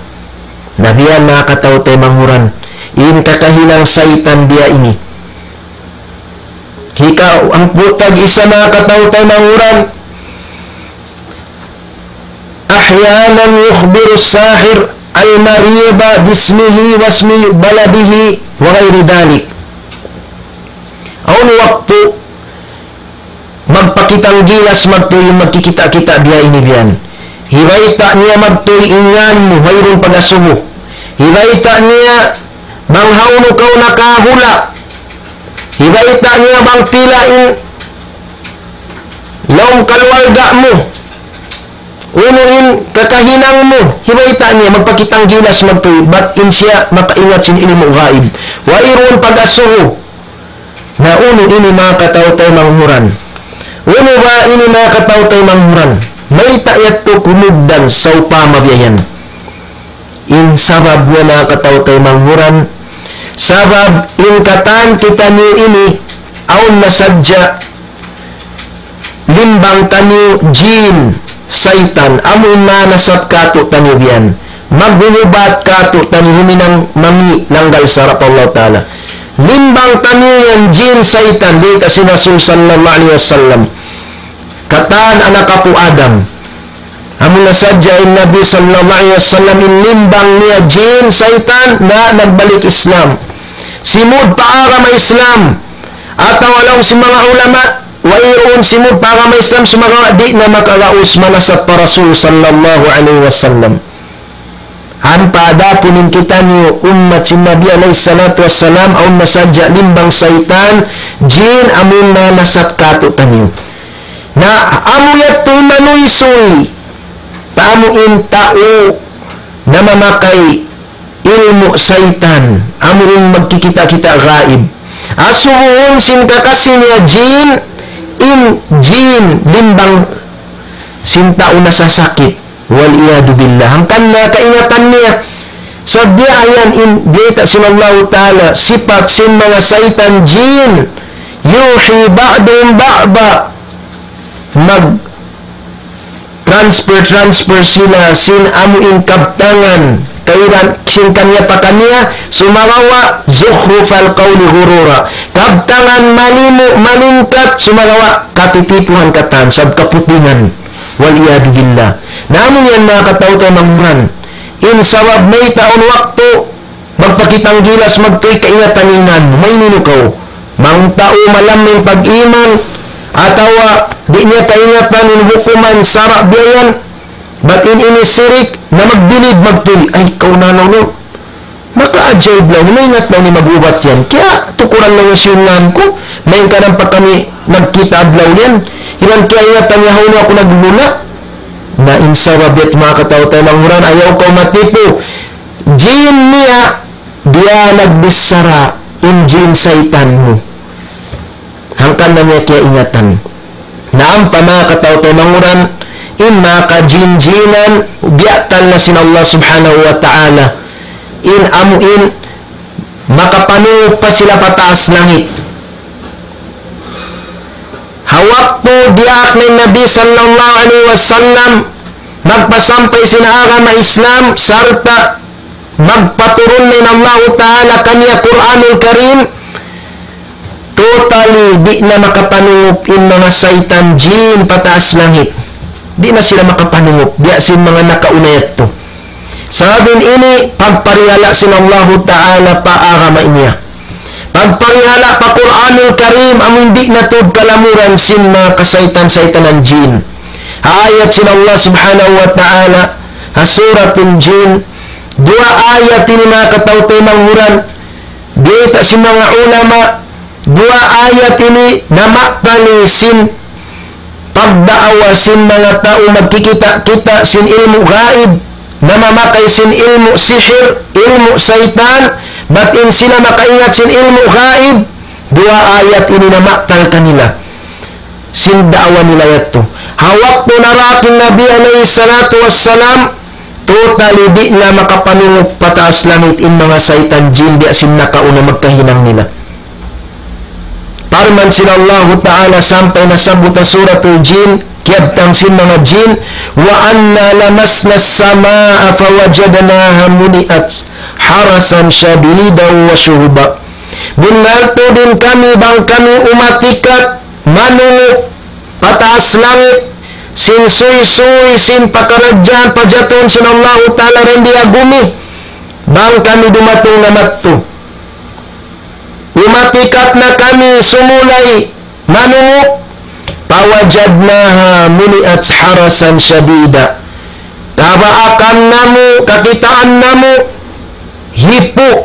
Na biya' yan manga kataw-taymanghuran. In kakahinang saytan biya' ini. Hikahangpu' tag-isa manga kataw-taymanghuran. أحيانا يخبر الساحر المريض باسمه واسم بلده وغير ذلك. Awn waktu magpakitang gilas magtuy in magkikita'-kita' biya' ini biya' yan. Hibayta' niya magtuy in ngan mu, wayruun pag-asubu. Hibayta' niya bang hawnu kaw nakahula'. Hibayta' niya bang pila in lawm kaluwarga mu. Unu in kakahinang mu, hibayta' niya, magpakitang gilas magtuy, bat in siya makaingat sin ilmu' gaib. Wayruun pag-asubu. Na unu ini manga kataw-taymanghuran. Unu ba ini manga kataw-taymanghuran. Mayta' yadtu kumugdan sawpama biya' yan. In sabab niya manga kataw-taymanghuran, sabab in katan kitaniyu ini, awn na sadja limbang taniyu jin, saytan, amu in manasat kātu'niyu biya' yan. Maghuhubat kātu'niyu huminang mangi' langgal sara' pa Allah Ta'ala. Limbang taniyu yan jin, saytan, bayta' sin Rasul sallallahu alayhi wasallam. Katan anak apu' Adam. Amu na sadja in Nabi sallallahu alayhi wasallam in limbang niya jin, saytan, na nagbalik Islam. Simud pa agama Islam. Atawa laung sin manga ulama, wayruun simud pa agama Islam, sumagawa' di' na makaraus manasat pa Rasul sallallahu alayhi wasallam. Ampa adapun in kitaniyu ummat sin Nabi alayhi salatu wassalam, awn na sadja limbang saytan, jin, amu in manasat kātu'niyu. Na amu yadtu in manuysuy, ta amu in tau namamakay ilmu' saytan, amu in magkikita'-kita' gaib. Asubuhun sin kakasi niya jin, in jin limbang sin tau nasasakit. والعياذ بالله. Hangkan na kaingatan niya. Sabab biya' yan in bayta' sin Allahu Ta'ala, sipat sin manga saytan jin. يوحي بعضهم بعضا. Mag-transfer, transfer sila sin amu in kabtangan. Kailan sin kaniya pa kaniya, sumagawa' زخرف القول غرورا. Kabtangan malimu', malingkat, sumagawa' katitipuhan katan, sabab kaputingan. Wal iyadhu billah. Na amu yan, manga kataw-taymanghuran. In sabab mayta' awn waktu, magpakitang gilas, magtuy kaingatan in ngan mu, maynu kaw. Bang tau malam in pag-iman, atawa di' niya kaingatan in hukuman sara' biya' yan, bat in ini sirik, na magbilid magtuy, ay, kaw nanaw, no? Maka ajaib laung, maingat laung in mag-ubat yan. Kiyatukuran laung niya sin ngan ku, main ka nampa kami nagkita' adlaw yan. Iban kiyaingatan niya hawnu aku naghula'. Na in sabab yadtu, manga kataw-taymanghuran, ayaw kaw matipu. Jin niya, biya' nagbichara, in jin saytan mu. Hangkan na niya kiyaingatan. Na ampa, manga kataw-taymanghuran, in manga kajin-jinan, biyaktal na sin Allah Subhanahu wa Ta'ala. In amu in, makapanungup pa sila pa taas langit. Ha waktu diyaak na in Nabi sallallahu alayhi wasallam, magpasampay sin agama Islam, sarta' magpaturun na in Allahu Ta'ala kaniya Qur'anul Karim, totally di' na makapanungup in manga saytan jin pa taas langit. Di' na sila makapanungup, biya' sin manga nakauna yadtu. Sabab in ini, pagparihala' sin Allahu Ta'ala pa agama niya. Pagparihala' pa Qur'anul Karim, amun di' na tuud kalamuran sin manga kasaytan-saytanan jin. Ha ayat sin Allah Subhanahu wa Ta'ala, ha Suratul Jin, duwa ayat ini, manga kataw-taymanghuran, biyayta' sin manga ulama, duwa ayat ini namatali sin pagdaawa sin manga tau magkikita'-kita' sin ilmu' gaib, namamakay sin ilmu' sihir, ilmu' saytan, bat in sila makaingat sin ilmu' gaib, duwa ayat ini namatal kanila sin daawa nila yadtu. Ha waktu naraak in Nabi alayhi salatu wassalam, totally di' na makapanungup pa taas langit in manga saytan jin biya' sin nakauna magkahinang nila. Parman sin Allahu Ta'ala sampay nasabbut ha Suratul Jin, kiyabtang sin manga jin, وَأَنَّا لَمَسْنَا السَّمَاءَ فَوَجَدْنَاهَا مُلِئَتْ حَرَسًا شَدِيدًا وَشُهُبًا. Bunnal tuud in kami bang kami umatikat manungup pa taas langit, sin suysuy, sin pakaradjaan pajatun sin Allahu Ta'ala dayn di ha gumi, bang kami dumatung na madtu. Umatikat na kami sumulay manungup, فَوَجَدْنَاهَا مُلِئَتْ حَرَسًا شَدِيدًا. Kabaakan namu', kakitaan namu', hipu',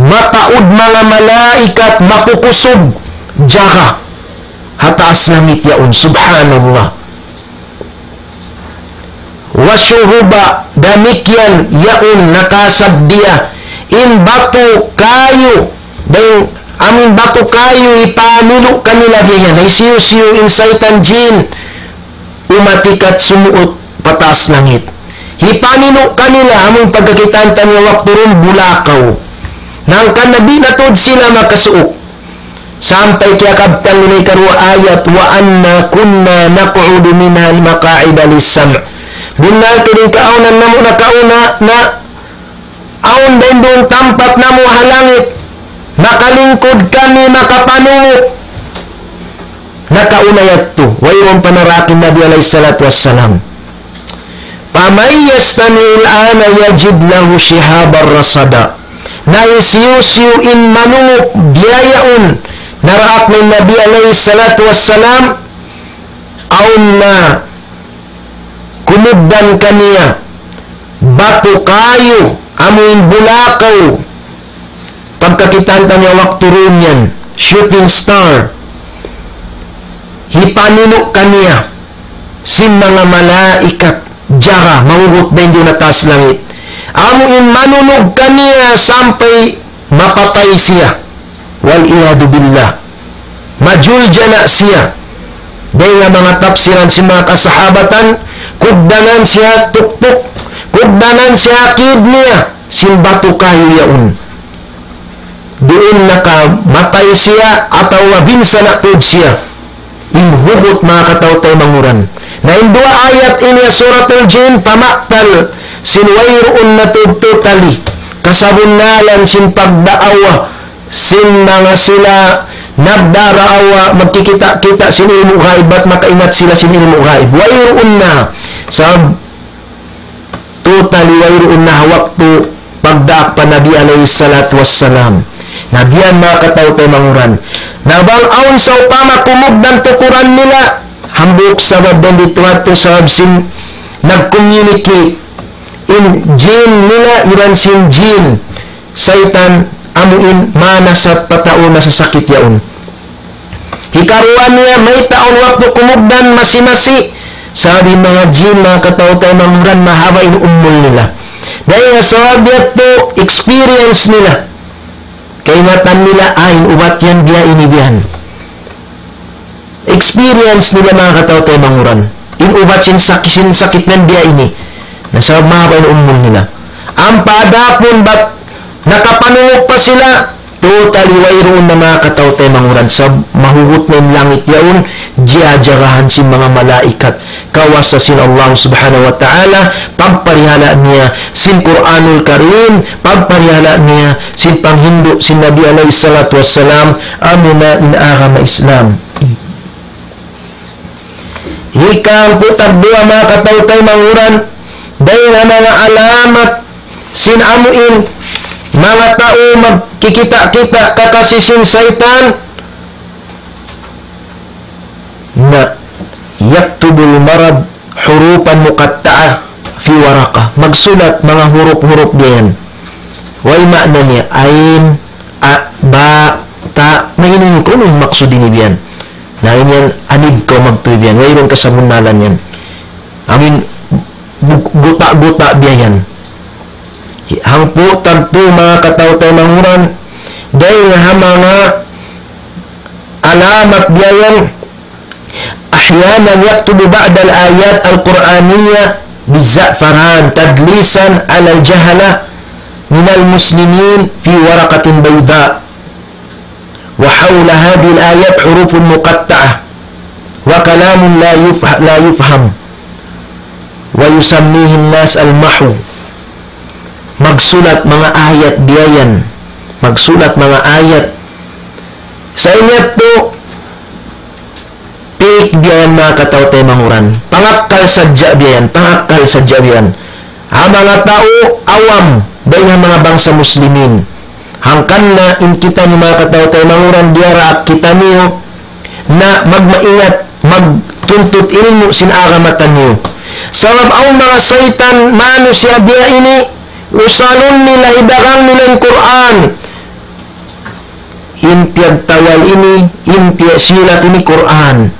mataud manga malaikat, makukusug, jaga ha taas langit yaun, subhanallah. وَشُهُبًا, damikkiyan yaun nakasagdiya in batu kayu, dayn amun batu kayu hipamilu' kanila biya' yan. Hisiyu-siyu in saytan jin umatikat sumuut pa taas langit. Hipamilu' kanila amun pagkakitaan taniyu waktu duun bulakaw. Hangkan na di' na tuud sila makasuuk. Sampay kiyakabtang nila ikaruwa ayat, وَأَنَّا كُنَّا نَقْعُدُ مِنْهَا مَقَاعِدَ لِلسَّمْعِ. Bunnal tuud in kaawnan namu' nakauna na awn dayn duun tampat namu' ha langit, makalingkud kami, makapanungup. Nakauna yadtu, wayruun pa naraak in Nabi alayhi salatu wassalam. فَمَنْ يَسْتَمِعِ الْآنَ يَجِدْ لَهُ شِهَابًا رَصَدًا. Na hisiyu-siyu in manungup biya' yaun, naraak in Nabi alayhi salatu wassalam, awn na kumugdan kaniya batu kayu, amu in bulakaw, pagkakitaan taniyu waktu duun yan, shooting star, hipamilu' kaniya sin manga malaikat, jaga, mangugut dayn duun ha taas langit. Amu in manunug kaniya sampay mapatay siya. وَالْعِيَاذُ بِاللَّهِ. Majuljana' siya. Dayn ha manga tafsiran sin manga kasahabatan, kugdanan siya tuktuk, kugdanan siya kidney niya, sin batu kayu yaun. Duun nakamatay siya atawa binsana' tuud siya. In hugut, manga kataw-taymanghuran. Na in duwa ayat ini ha Suratul Jin, pamattal sin wayruun na tuud totally kasabunnalan sin pagdaawa sin manga sila nagdaraawa, magkikita'-kita' sin ilmu' ghaib, bat makaingat sila sin ilmu' ghaib. Wayruun na. Sabab, totally wayruun na ha waktu pagdaak pa Nabi alayhi salatu wassalam. Na biya' yan manga kataw-taymanghuran. Na bang awn sawpama kumugdan tukuran nila, hambuuk sabab dayn didtu ha yadtu sabab sin nag-communicate in jin nila iban sin jin saytan amu in manasat pa tau nasasakit yaun. Hikaruwa niya, mayta' awn waktu kumugdan masi-masi, sabab in manga jin, manga kataw-taymanghuran, mahaba' in umul nila. Dayn ha sabab yadtu, experience nila. Kaingatan nila, ah, in ubat yan, biya' ini biya' yan. Experience nila, manga kataw-taymanghuran. In ubat sin sak-, sin sakit niyan biya' ini. Na sabab mahaba' in umul nila. Ampa adapun bat nakapanungug pa sila, totally wayruun na, manga kataw-taymanghuran, sabab mahugut na in langit yaun, jiyajagahan sin manga malaikat. Kawasa sin Allah Subhanahu wa Ta'ala, pagparihala' niya sin Qur'anul Karim, pagparihala' niya sin panghindu' sin Nabi alayhi salatu wassalam, amuna in agama Islam. Hikahangpu' tagduwa, manga kataw-taymanghuran, dayn ha manga alamat sin amu in manga tau magkikita'-kita' kakasi sin saytan, na يكتب المرض حروفا مقطعة في ورقة. Magsulat manga hurup-hurup biya' yan. Way maana niya, ain, a, ba, ta, na ini in kunu' maksud ini biya' yan. Na ini yan, anib kaw magtuy biya' yan. Wayruun kasabunnalan yan. Amin, gu-, guta'-guta' biya' yan. Hangpu' tagtu, manga kataw-taymanghuran, dayn ha manga alamat biya' yan, أحيانا يكتب بعض الآيات القرآنية بالزعفران تدليسا على الجهلة من المسلمين في ورقة بيضاء، وحول هذه الآيات حروف مقطعة وكلام لا يفه-، لا يفهم، ويسميه الناس المحو. Magsulat manga ayat biya' yan. Magsulat manga ayat. Sa' in yadtu, fake biya' yan, manga kataw-taymanghuran. Pangakkal sadja biya' yan, pangakkal sadja biya' yan. Ha manga tau awam, dayn ha manga bangsa Muslimin. Hangkan na in kitaniyu, manga kataw-taymanghuran, diyara kitaniyu, na magmaingat, magtuntut ilmu' sin agama taniyu. Sabab awn manga saytan manusiya' biya' ini, usalun nila, hidagang nila in Qur'an. In piyagtawal ini, in piyagsulat ini Qur'an.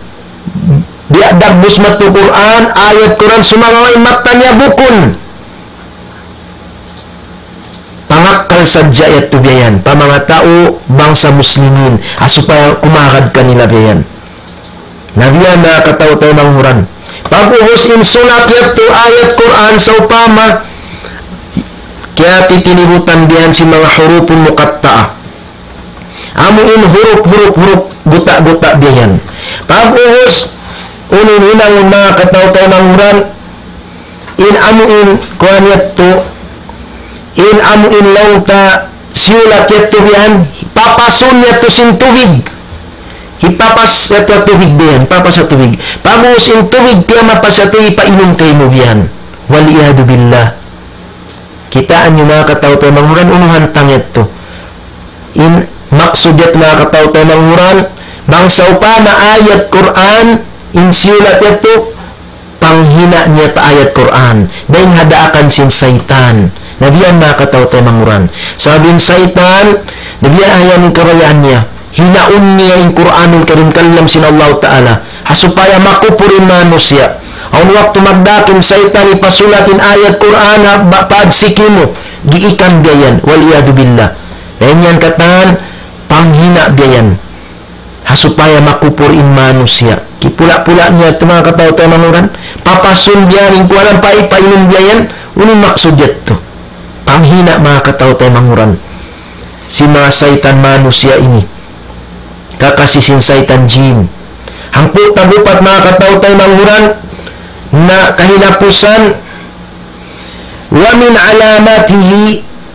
Biya' dagbus mattu Qur'an, ayat Qur'an, sumagawa' in matta niya bukun. Pangakkal sadja yadtu biya' yan pa manga tau bangsa Muslimin, ha supaya kumagad kanila biya' yan. Na biya' yan, manga kataw-taymanghuran. Pag'ubus in sulat yadtu ayat Qur'an, sawpama, kiyatitinibutan biya' yan sin manga hurufun muqatta'a. Amu in hurup, hurup, hurup, guta', guta' biya' yan. Pag'ubus, unu in hinangun, manga kataw-taymanghuran, in amu in kuwan yadtu, in amu in laung ta siyulat yadtu biya' yan, papasun yadtu sin tubig. Hipapas yadtu ha tubig biya' yan, papas ha tubig. Pag'ubus in tubig piyamapas yadtu, hipainum kaymu biya' yan. والعياذ بالله. Kitaa niyu, manga kataw-taymanghuran, unu hantang yadtu. In maksud yadtu, manga kataw-taymanghuran, bang sawpama ayat Qur'an in siyulat yadtu, panghina' niya pa ayat Qur'an. Dayn ha daakan sin saytan. Na biya' yan, manga kataw-taymanghuran. Sabab in saytan, na biya' yan in kabayaan niya. Hinaun niya in Qur'anul Karim, kalam sin Allah Ta'ala, ha supaya makupur in manusiya'. Awn waktu magdaak in saytan, hipasulat in ayat Qur'an ha ba-, paagsiki mu, giikan biya' yan, والعياذ بالله. Dayn ha yan katan, panghina' biya' yan. Ha supaya makupur in manusiya'. Kipula-pula niya yadtu, manga kataw-taymanghuran, papasun biya' yan in kuwan, pa-, painum biya' yan, unu in maksud yadtu. Panghina', manga kataw-taymanghuran, sin manga saytan manusiya' ini. Kakasi sin saytan jin. Hangpu' tag-upat, manga kataw-taymanghuran, na kahinapusan, ومن علاماته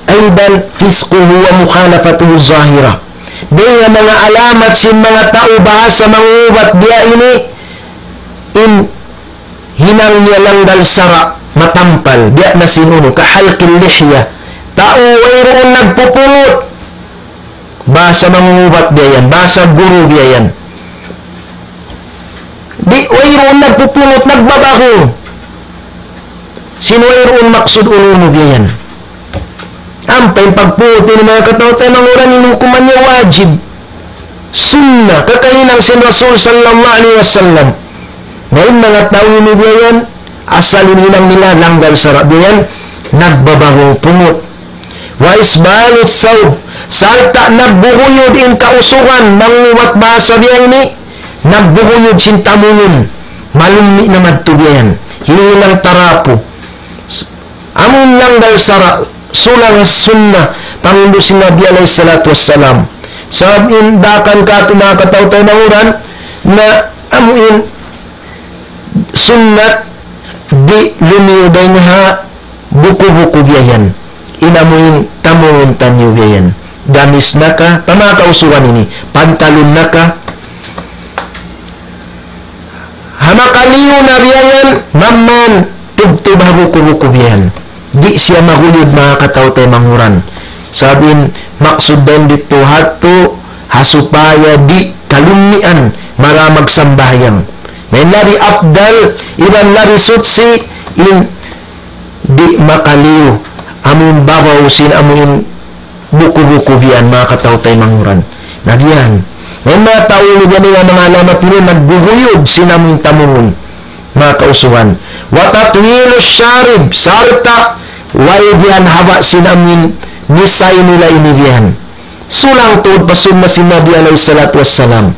أيضا فسقه ومخالفته الظاهرة. Dayn ha manga alamat sin manga tau bahasa mangubat biya' ini, in hinang niya langgal sara', matampal, biya' na sin unu, كحلق اللحية. Tau wayruun nagpupungut. Bahasa mangubat biya' yan, bahasa guru biya' yan. Di' wayruun nagpupungut, nagbabahu. Sin wayruun maksud unu-unu biya' yan. Ampa in pagpungut ini, manga kataw-taymanghuran, in hukuman niya wajib. Sunnah, kakahinang sin Rasul sallallahu alayhi wasallam. Na in manga tau ini biya' yan, asal in hinang nila langgal sara' biya' yan, nagbabahu pungut. وإسبال الثوب, sarta' nagbuguyud in kausugan, mangubat bahasa biya' ini, nagbuguyud sin tamungun, malummi' na madtu biya' yan, hihinang tarapu. Amun langgal sara', sulang sunnah, panghindu' sin Nabi alayhi salatu wassalam. Sabab in daakan katu' manga kataw-taymanghuran, na amu in sunnat di' lumiyu dayn ha buku-buku biya' yan. In amu in tamungun taniyu biya' yan. Gamis na ka, tama ka usugan ini, pantalon na ka, ha makaliyu na biya' yan, mamman tubtub ha buku-buku biya' yan. Di' siya maguyud manga kataw-taymanghuran. Sabab in maksud dayn didtu hatu, ha supaya di' kalummian mara magsambahayang. Na in labi afdal, iban labi suchi, in di' makaliyu amun babaw sin amun buku-buku biya' yan, manga kataw-taymanghuran. Na biya' yan. Na in manga tau ini biya' ini, manga alamat ini, nagbuguyud sin amun tamungun, manga kausugan. وتطويل الشارب, sarta' way biya' yan haba' sin amun misay nila ini biya' yan. Sulang tuud pa sunnah sin Nabi alayhi salatu wassalam.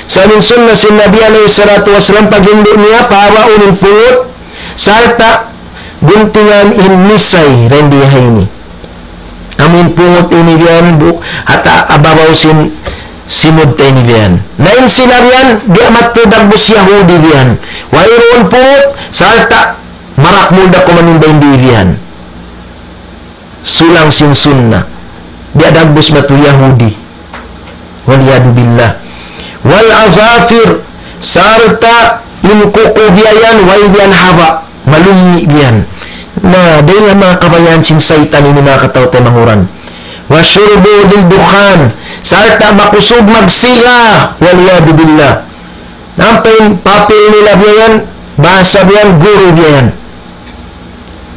Sa' in sunnah sin Nabi alayhi salatu wassalam, paghindu' niya, pahabaun in pungut, sarta' guntingan in misay, rendi ha ini. Amun pungut ini biya' yan, bu-, hata ababaw sin simud ta ini biya' yan. Na in sila biya' yan, di' amat dagbus Yahudi biya' yan. Wayruun pungut, sarta' marakmul da kuman in dayn di biya' yan. Sulang sin sunnah. Di' dagbus matu Yahudi. والعياذ بالله. والأظافر, sarta' in kuku biya' yan, way biya' yan haba', malummi' biya' yan. Na, dayn ha manga kabayaan sin saytan ini, manga kataw-taymanghuran. وشرب الدخان, sarta' makusug magsiga, والعياذ بالله. Ampa in papel nila biya' yan, bahasa biya' yan, guru biya' yan.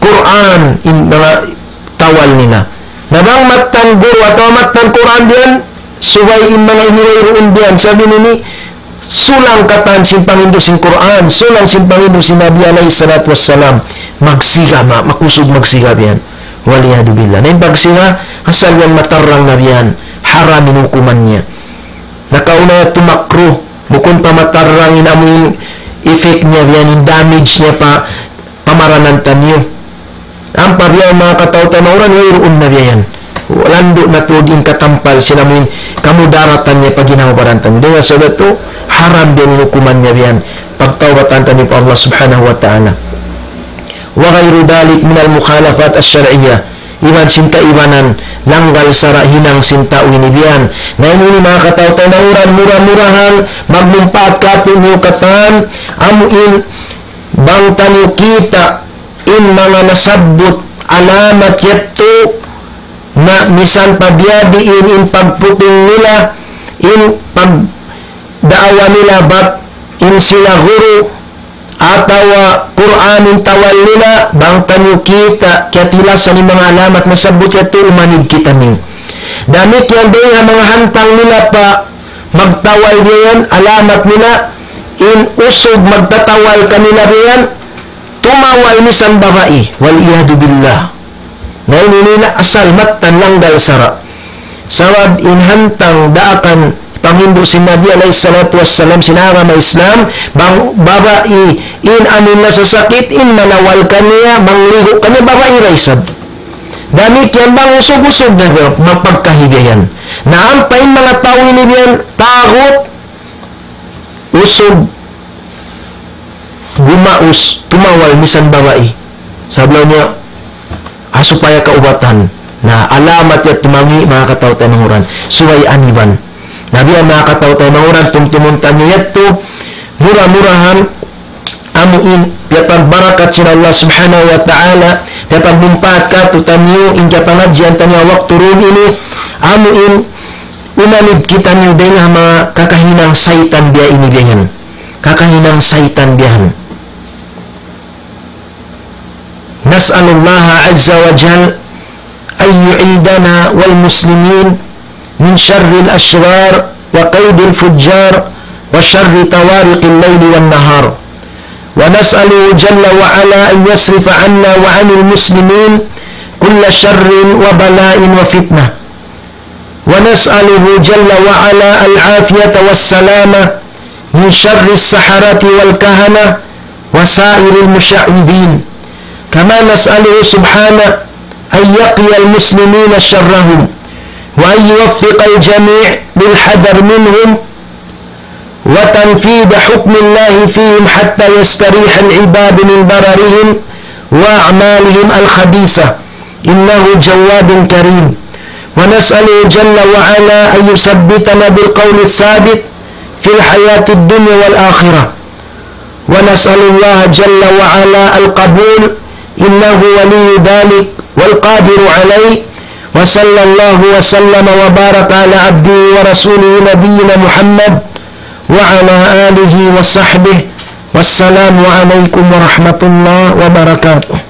Qur'an in manga tawal nila. Na bang mattan guru atawa mattan Qur'an biya' yan, subay in manga ini wayruun biya' yan. Sabab ini, sulang katan sin panghindu' sin Qur'an, sulang sin panghindu' sin Nabi alayhi salatu wassalam. Magsiga, ma-, makusug magsiga biya' yan. والعياذ بالله. Na in pagsiga, asal yan matarrang na biya' yan, haram in hukuman niya. Na kauna yadtu makruh, bukun pa matarrang in amu in effect niya biya' yan, in damage niya pa pamaranan taniyu. Ampa biya' yan, manga kataw-taymanghuran, wayruun na biya' yan. Landu' na tuud in katampal sin amu in kamudaratan niya pa ginhawa-baran taniyu. Dayn ha sabab yadtu, haram biya' yan in hukuman niya biya' yan. Pagtawbatan taniyu pa Allah Subhanahu wa Ta'ala. وغير ذلك من المخالفات الشرعية. Iban sin kaibanan, langgal sara' hinang sin tau ini biya' yan. Na ini, manga kataw-taymanghuran, mura-murahan, magmumpaat kātu'niyu katan, amu in, bang taniyu kita' in manga nasabbut alamat yadtu, na misan pa biya' diin in pagputing nila, in pagdaawa nila, bat in sila guru, atawa Qur'an in tawal nila, bang taniyu kita' kiyatilasan in manga alamat nasabbut yadtu, umanib kitaniyu. Damikkiyan dayn ha manga hantang nila pa magtawal biya' yan, alamat nila, in usug magtatawal kanila biya' yan, tumawal misan babai, والعياذ بالله. Na ini nila asal mattan langgal sara'. Sabab in hantang daakan panghindu' sin Nabi alayhi salatu wassalam sin agama Islam, bang babai in amu in nasasakit, in manawal kaniya, mangligu' kaniya, babai da isab. Damikkiyan bang usug-usug na biya' yan, mapagkahi biya' yan. Na ampa in manga tau ini biya' yan, tagut, usug, gumaus, tumawal misan babai. Sabab laung niya, ha supaya kaubatan. Na alamat yadtu mangi', manga kataw-taymanghuran. Subay aniban. Na biya' manga kataw-taymanghuran, tumtumun taniyu yadtu, mura-murahan, amu in, piyapagbarakat sin Allah Subhanahu wa Ta'ala, piyapagmumpaat kātu'niyu, in kiyapangadjian taniyu waktu duun ini, amu in, umanib kitaniyu dayn ha manga kakahinang saytan biya' ini biya' yan. Kakahinang saytan biya' yan. نسأل الله عز وجل أن يعيذنا والمسلمين من شر الأشرار وكيد الفجار وشر طوارق الليل والنهار. ونسأله جل وعلا أن يصرف عنا وعن المسلمين كل شر وبلاء وفتنة. ونسأله جل وعلا العافية والسلامة من شر السحرة والكهنة وسائر المشعوذين، كما نسأله سبحانه أن يقي المسلمين شرهم، وأن يوفق الجميع للحذر منهم وتنفيذ حكم الله فيهم حتى يستريح العباد من ضررهم وأعمالهم الخبيثة، إنه جواد كريم. ونسأله جل وعلا أن يثبتنا بالقول الثابت في الحياة الدنيا والآخرة. ونسأل الله جل وعلا القبول، إنه ولي ذلك والقادر عليه. وصلى الله وسلم وبارك على عبده ورسوله نبينا محمد وعلى آله وصحبه. والسلام عليكم ورحمة الله وبركاته.